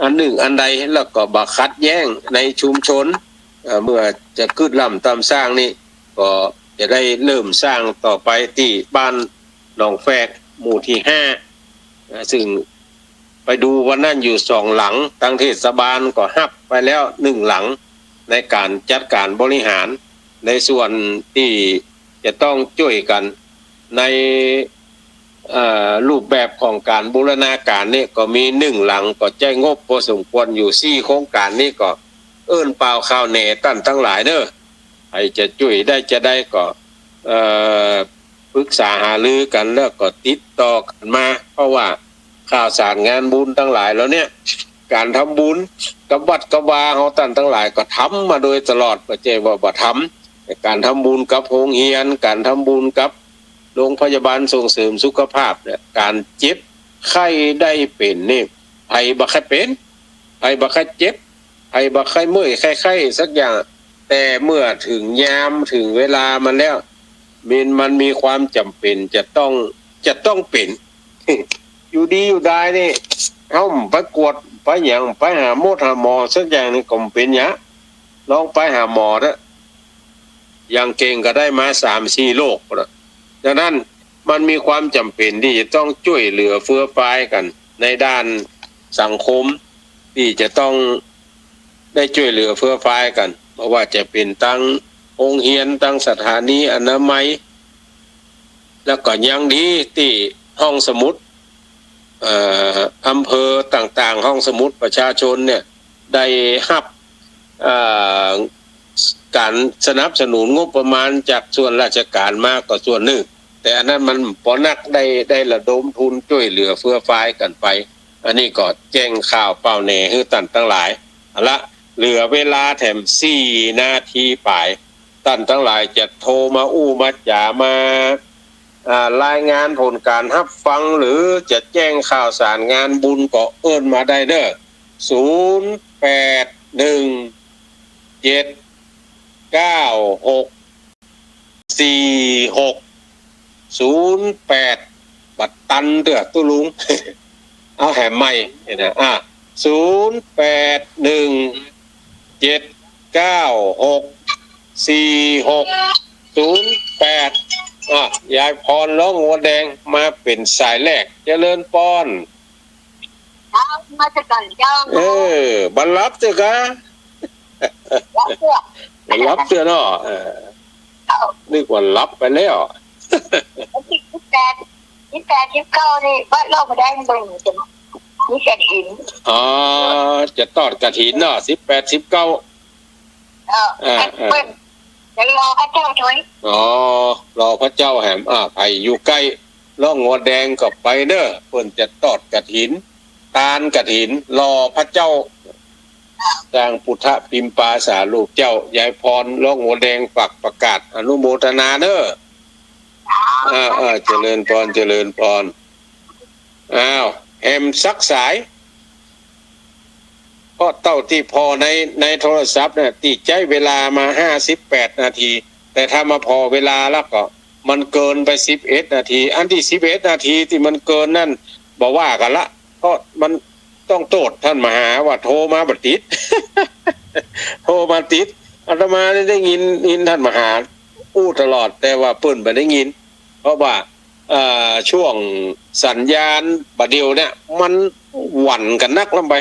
อันนึ่งอันใด แล้วก็บ่ขัดแย้งในชุมชน เอ่อ เมื่อจะกึ๊ดล่ำต๋ามสร้างนี่ ก็จะได้เริ่มสร้างต่อไปตี้บ้านหนองแฟก หมู่ตี้ห้า เอ่อ ซึ่งไปดูวันนั้นอยู่สองหลัง ตังเทศบาลก็ฮับไปแล้วนึ่งหลัง ในก๋านจัดก๋านบริหาร ในส่วนตี้จะต้องจ้วยกั๋นใน เอ่อ รูปแบบของก๋านบูรณาก๋านนี่ก็มีนึ่งหลัง ก็ใจ๊งบพอสมควรอยู่ สี่โครงก๋านนี่ก็เอิ้นป่าวข่าวแหน่ต้านตังหลายเน่อ ใผจะจ้วยได้จะใดก็ เอ่อ ปรึกษาหารือกั๋นแล้วก็ติดต่อกั๋นมา เพราะว่าข่าวสารงานบุญตังหลายเหล่าเนี้ย ก๋านทำบุญกับวัดกับวาเฮาต้านตังหลายก็ทำมาโดยตลอด บ่ใจ้ว่าบ่ทำ แต่ก๋านทำบุญกับโฮงเฮียน ก๋านทำบุญกับโรงพยาบาลส่งเสริมสุขภาพเนี่ย ก๋านเจ็บไข้ได้เป๋นนี่ ใผบ่ใค่เป๋น ใผบ่ใค่เจ็บ ใผบ่ใค่เมื่อยใค่ไข้สักอย่าง แต่เมื่อเถิงยามเถิงเวลามันแล้ว มัน มันมีความจ๋ำเป๋นจะต้อง จะต้องเป๋น อยู่ดีอยู่ดายนี่ เฮาไปกวดไปหยัง ไปหาหมอ หาหมอสักอย่างนี่ก็บ่เป๋นหยัง ลองไปหาหมอเถอะ อย่างเก่งก็ได้มาสามสี่โรคพุ้นน่ะ ดังนั้นมันมีความจ๋ำเป๋นตี้จะต้องจ้วยเหลือเฟือฟายกั๋นในด้านสังคม ตี้จะต้องได้จ้วยเหลือเฟือฟายกั๋น บ่ว่าจะเป๋นตังโฮงเฮียน ตังสถานีอนามัย แล้วก็ยังดีตี้ห้องสมุด เอ่อ อำเภอต่างๆ ห้องสมุดประชาชนเนี่ย ได้ฮับ เอ่อ ก๋านสนับสนุนงบประมาณจากส่วนราชก๋านมาก็ส่วนนึ่ง แต่อันนั้นมันบ่นัก ได้ ได้ระดมทุนจ้วยเหลือเฟือฟายกั๋นไป อันนี้ก็แจ้งข่าวป่าวแหน่หื้อต้านตังหลาย เอาละ เหลือเวลาแถมสี่นาทีป๋าย ต้านตังหลายจะโทรมาอู้มาจ๋ามา อ่า รายงานผลก๋านฮับฟัง หรือจะแจ้งข่าวสารงานบุญก็เอิ้นมาได้เน่อ ศูนย์แปดหนึ่งเจ็ดเก้าหกสี่หกศูนย์แปด บ่ตันเตื้อตุ๊ลุง เอาแหมใหม่นี่นะ อ่า ศูนย์แปดหนึ่ง เจ็ดเก้าหก สี่หกศูนย์แปด อ่ะ ยายพรร้องหัวแดงมาเป๋นสายแรก เจริญปอน เจ้า มาจากไหนเจ้า เออ บ่หลับเตื้อกา หลับเตื้อ บ่หลับเตื้อเนาะ เออ เจ้า นึกว่าหลับไปแล้ว วันตี้สิบแปด สิบแปด สิบเก้า นี่วัดร่องหัวแดงเบิ่งจะมีกฐิน อ๋อ จะตอดกฐินเนาะ สิบแปด สิบเก้า เออ อ่า อ่า เปิ้นจะรอพระเจ้าด้วย อ๋อ รอพระเจ้าแหม อ่า ใผอยู่ใก้ร่องหัวแดงก็ไปเน้อ เปิ้นจะตอดกฐิน ตานกฐิน รอพระเจ้า สร้างปุทธปิมปาสารูปเจ้า ยายพรร้องหัวแดงฝากประกาศอนุโมทนาเน้อ อ่า อ่า เจริญปอน เจริญปอน อ้าว แหมสักสาย เพราะเต้าตี้ผ่อใน ในโทรศัพท์เนี่ย ตี้ใจ๊เวลามาห้าสิบแปดนาที แต่ถ้ามาผ่อเวลาแล้วก็มันเกินไปสิบเอ็ดนาที อันตี้สิบเอ็ดนาทีตี้มันเกินนั่น บ่ว่ากั๋นละ เพราะมันต้องโต้ษต้านมหาว่าโทรมาบ่ติด โทรมาติด อาตมานี่ได้ยิน ยินต้านมหาอู้ตลอด แต่ว่าเปิ้นบ่ได้ยิน เพราะว่า เอ่อ ช่วงสัญญาณบ่าเดี่ยวเนี่ย มันหวั่นกั๋นนักล้ำไป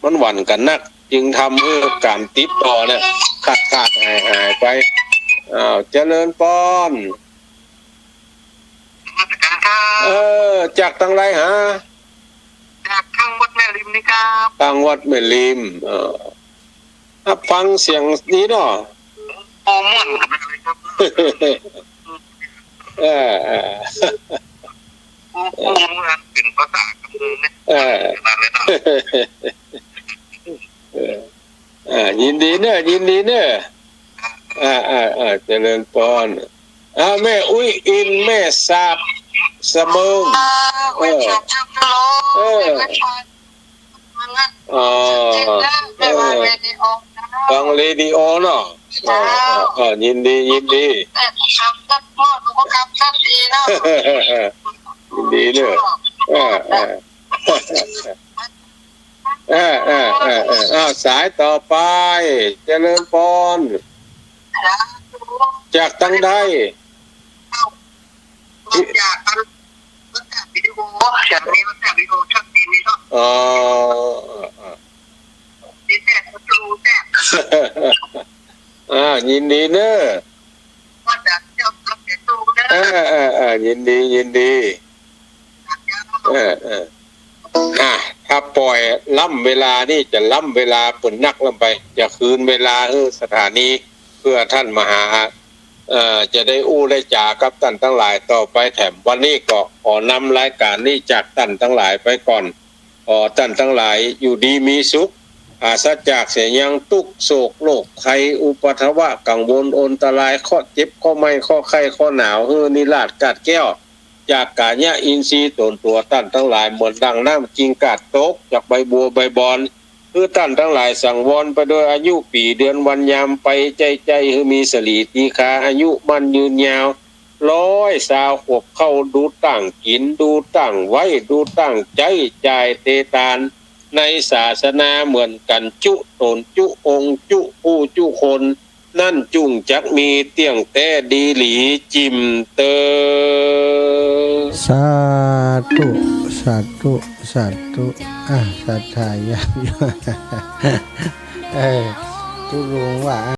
มันหวั่นกั๋นนัก จึงทำหื้อก๋านติดต่อเนี่ย ขาดๆ หายๆ ไป อ้าว เจริญปอน นมัสก๋านครับ เออ จากตางใดหา จากตางวัดแม่ริมนี่ครับ ตางวัดแม่ริม เออ ฮับฟังเสียงดีเนาะ โอ้ ม่วนขนาดเลยครับ เออ เออ โอ้ โอ้ ม่วนเป๋นภาษากำเนิดเนี่ย เออ ขนาดเลยเนาะ เออ อ่า ยินดีเน้อ ยินดีเน้อ อ่า อ่า อ่า เจริญปอน อ่า แม่อุ๊ยอิน แม่สาบสะเมิง อ่า เออ แม่สาบสะเมิง เออ แม่สาบ อ๋อ เออ ฟังเรดิโอเนาะ เจ้า เออ เออ เออ ยินดี ยินดี เออ ครับ ครับ พ่อหนูก็ครับ ครับ ดีเนาะ ยินดีเน้อ เออ เออ เออ เออ เออ เออ อ้าว สายต่อไป เจริญปอน ครับ จากตางใด จากอัน WhatsApp วิดีโอ เสียงมี WhatsApp วิดีโอ ชัดเจนดีเนาะ อ๋อ เออ เออ ดีแท้ รู้แท้ อ่า ยินดีเน้อ ว่าจะเจ้ารับเสียงรู้เน้อ เออ เออ เออ ยินดี ยินดี เออ เออ อ่ะ ถ้าป่อยล้ำเวลานี่จะล้ำเวลาเปิ้นนักล้ำไป จะคืนเวลาหื้อสถานี เพื่อต้านมหา เอ่อ จะได้อู้ได้จ๋ากับต้านตังหลายต่อไปแถม วันนี้ก็ขอนำรายก๋านนี้จากต้านตังหลายไปก่อน ขอต้านตังหลายอยู่ดีมีสุข ปราศจากเสียหยัง ตุ๊กข์โศกโรคภัย อุปัทวะกังวลอันตราย เคราะห์เจ็บ เคราะห์ไม้ เคราะห์ไข้ เคราะห์หนาว หื้อนิราศกาดแก้ว จากก๋ายะอินทรีย์ต๋นตั๋วต้านตังหลาย เหมือนดังน้ำกิ่งกาดตกจากใบบัวใบบอน หื้อต้านตังหลายสังวรไปโดยอายุปี๋เดือนวันยามไป ใจ๊ใจ๊หื้อมีสะหลีตีฆา อายุมั่นยืนยาว ร้อยซาวขวบเข้า ดูตั้งกิ๋น ดูตั้งไว้ ดูตั้งใจ๊ จ่ายเตตาน ในศาสนาเหมือนกั๋น จุ๊ต๋น จุ๊องค์ จุ๊ผู้ จุ๊คน นั้นจุ่งจักมีเตี้ยงแต๊ดีหลี จิ่มเตอ สาธุ สาธุ สาธุ อ่ะ ศรัทธาญาติโยม เออ ตุ๊ลุงว่า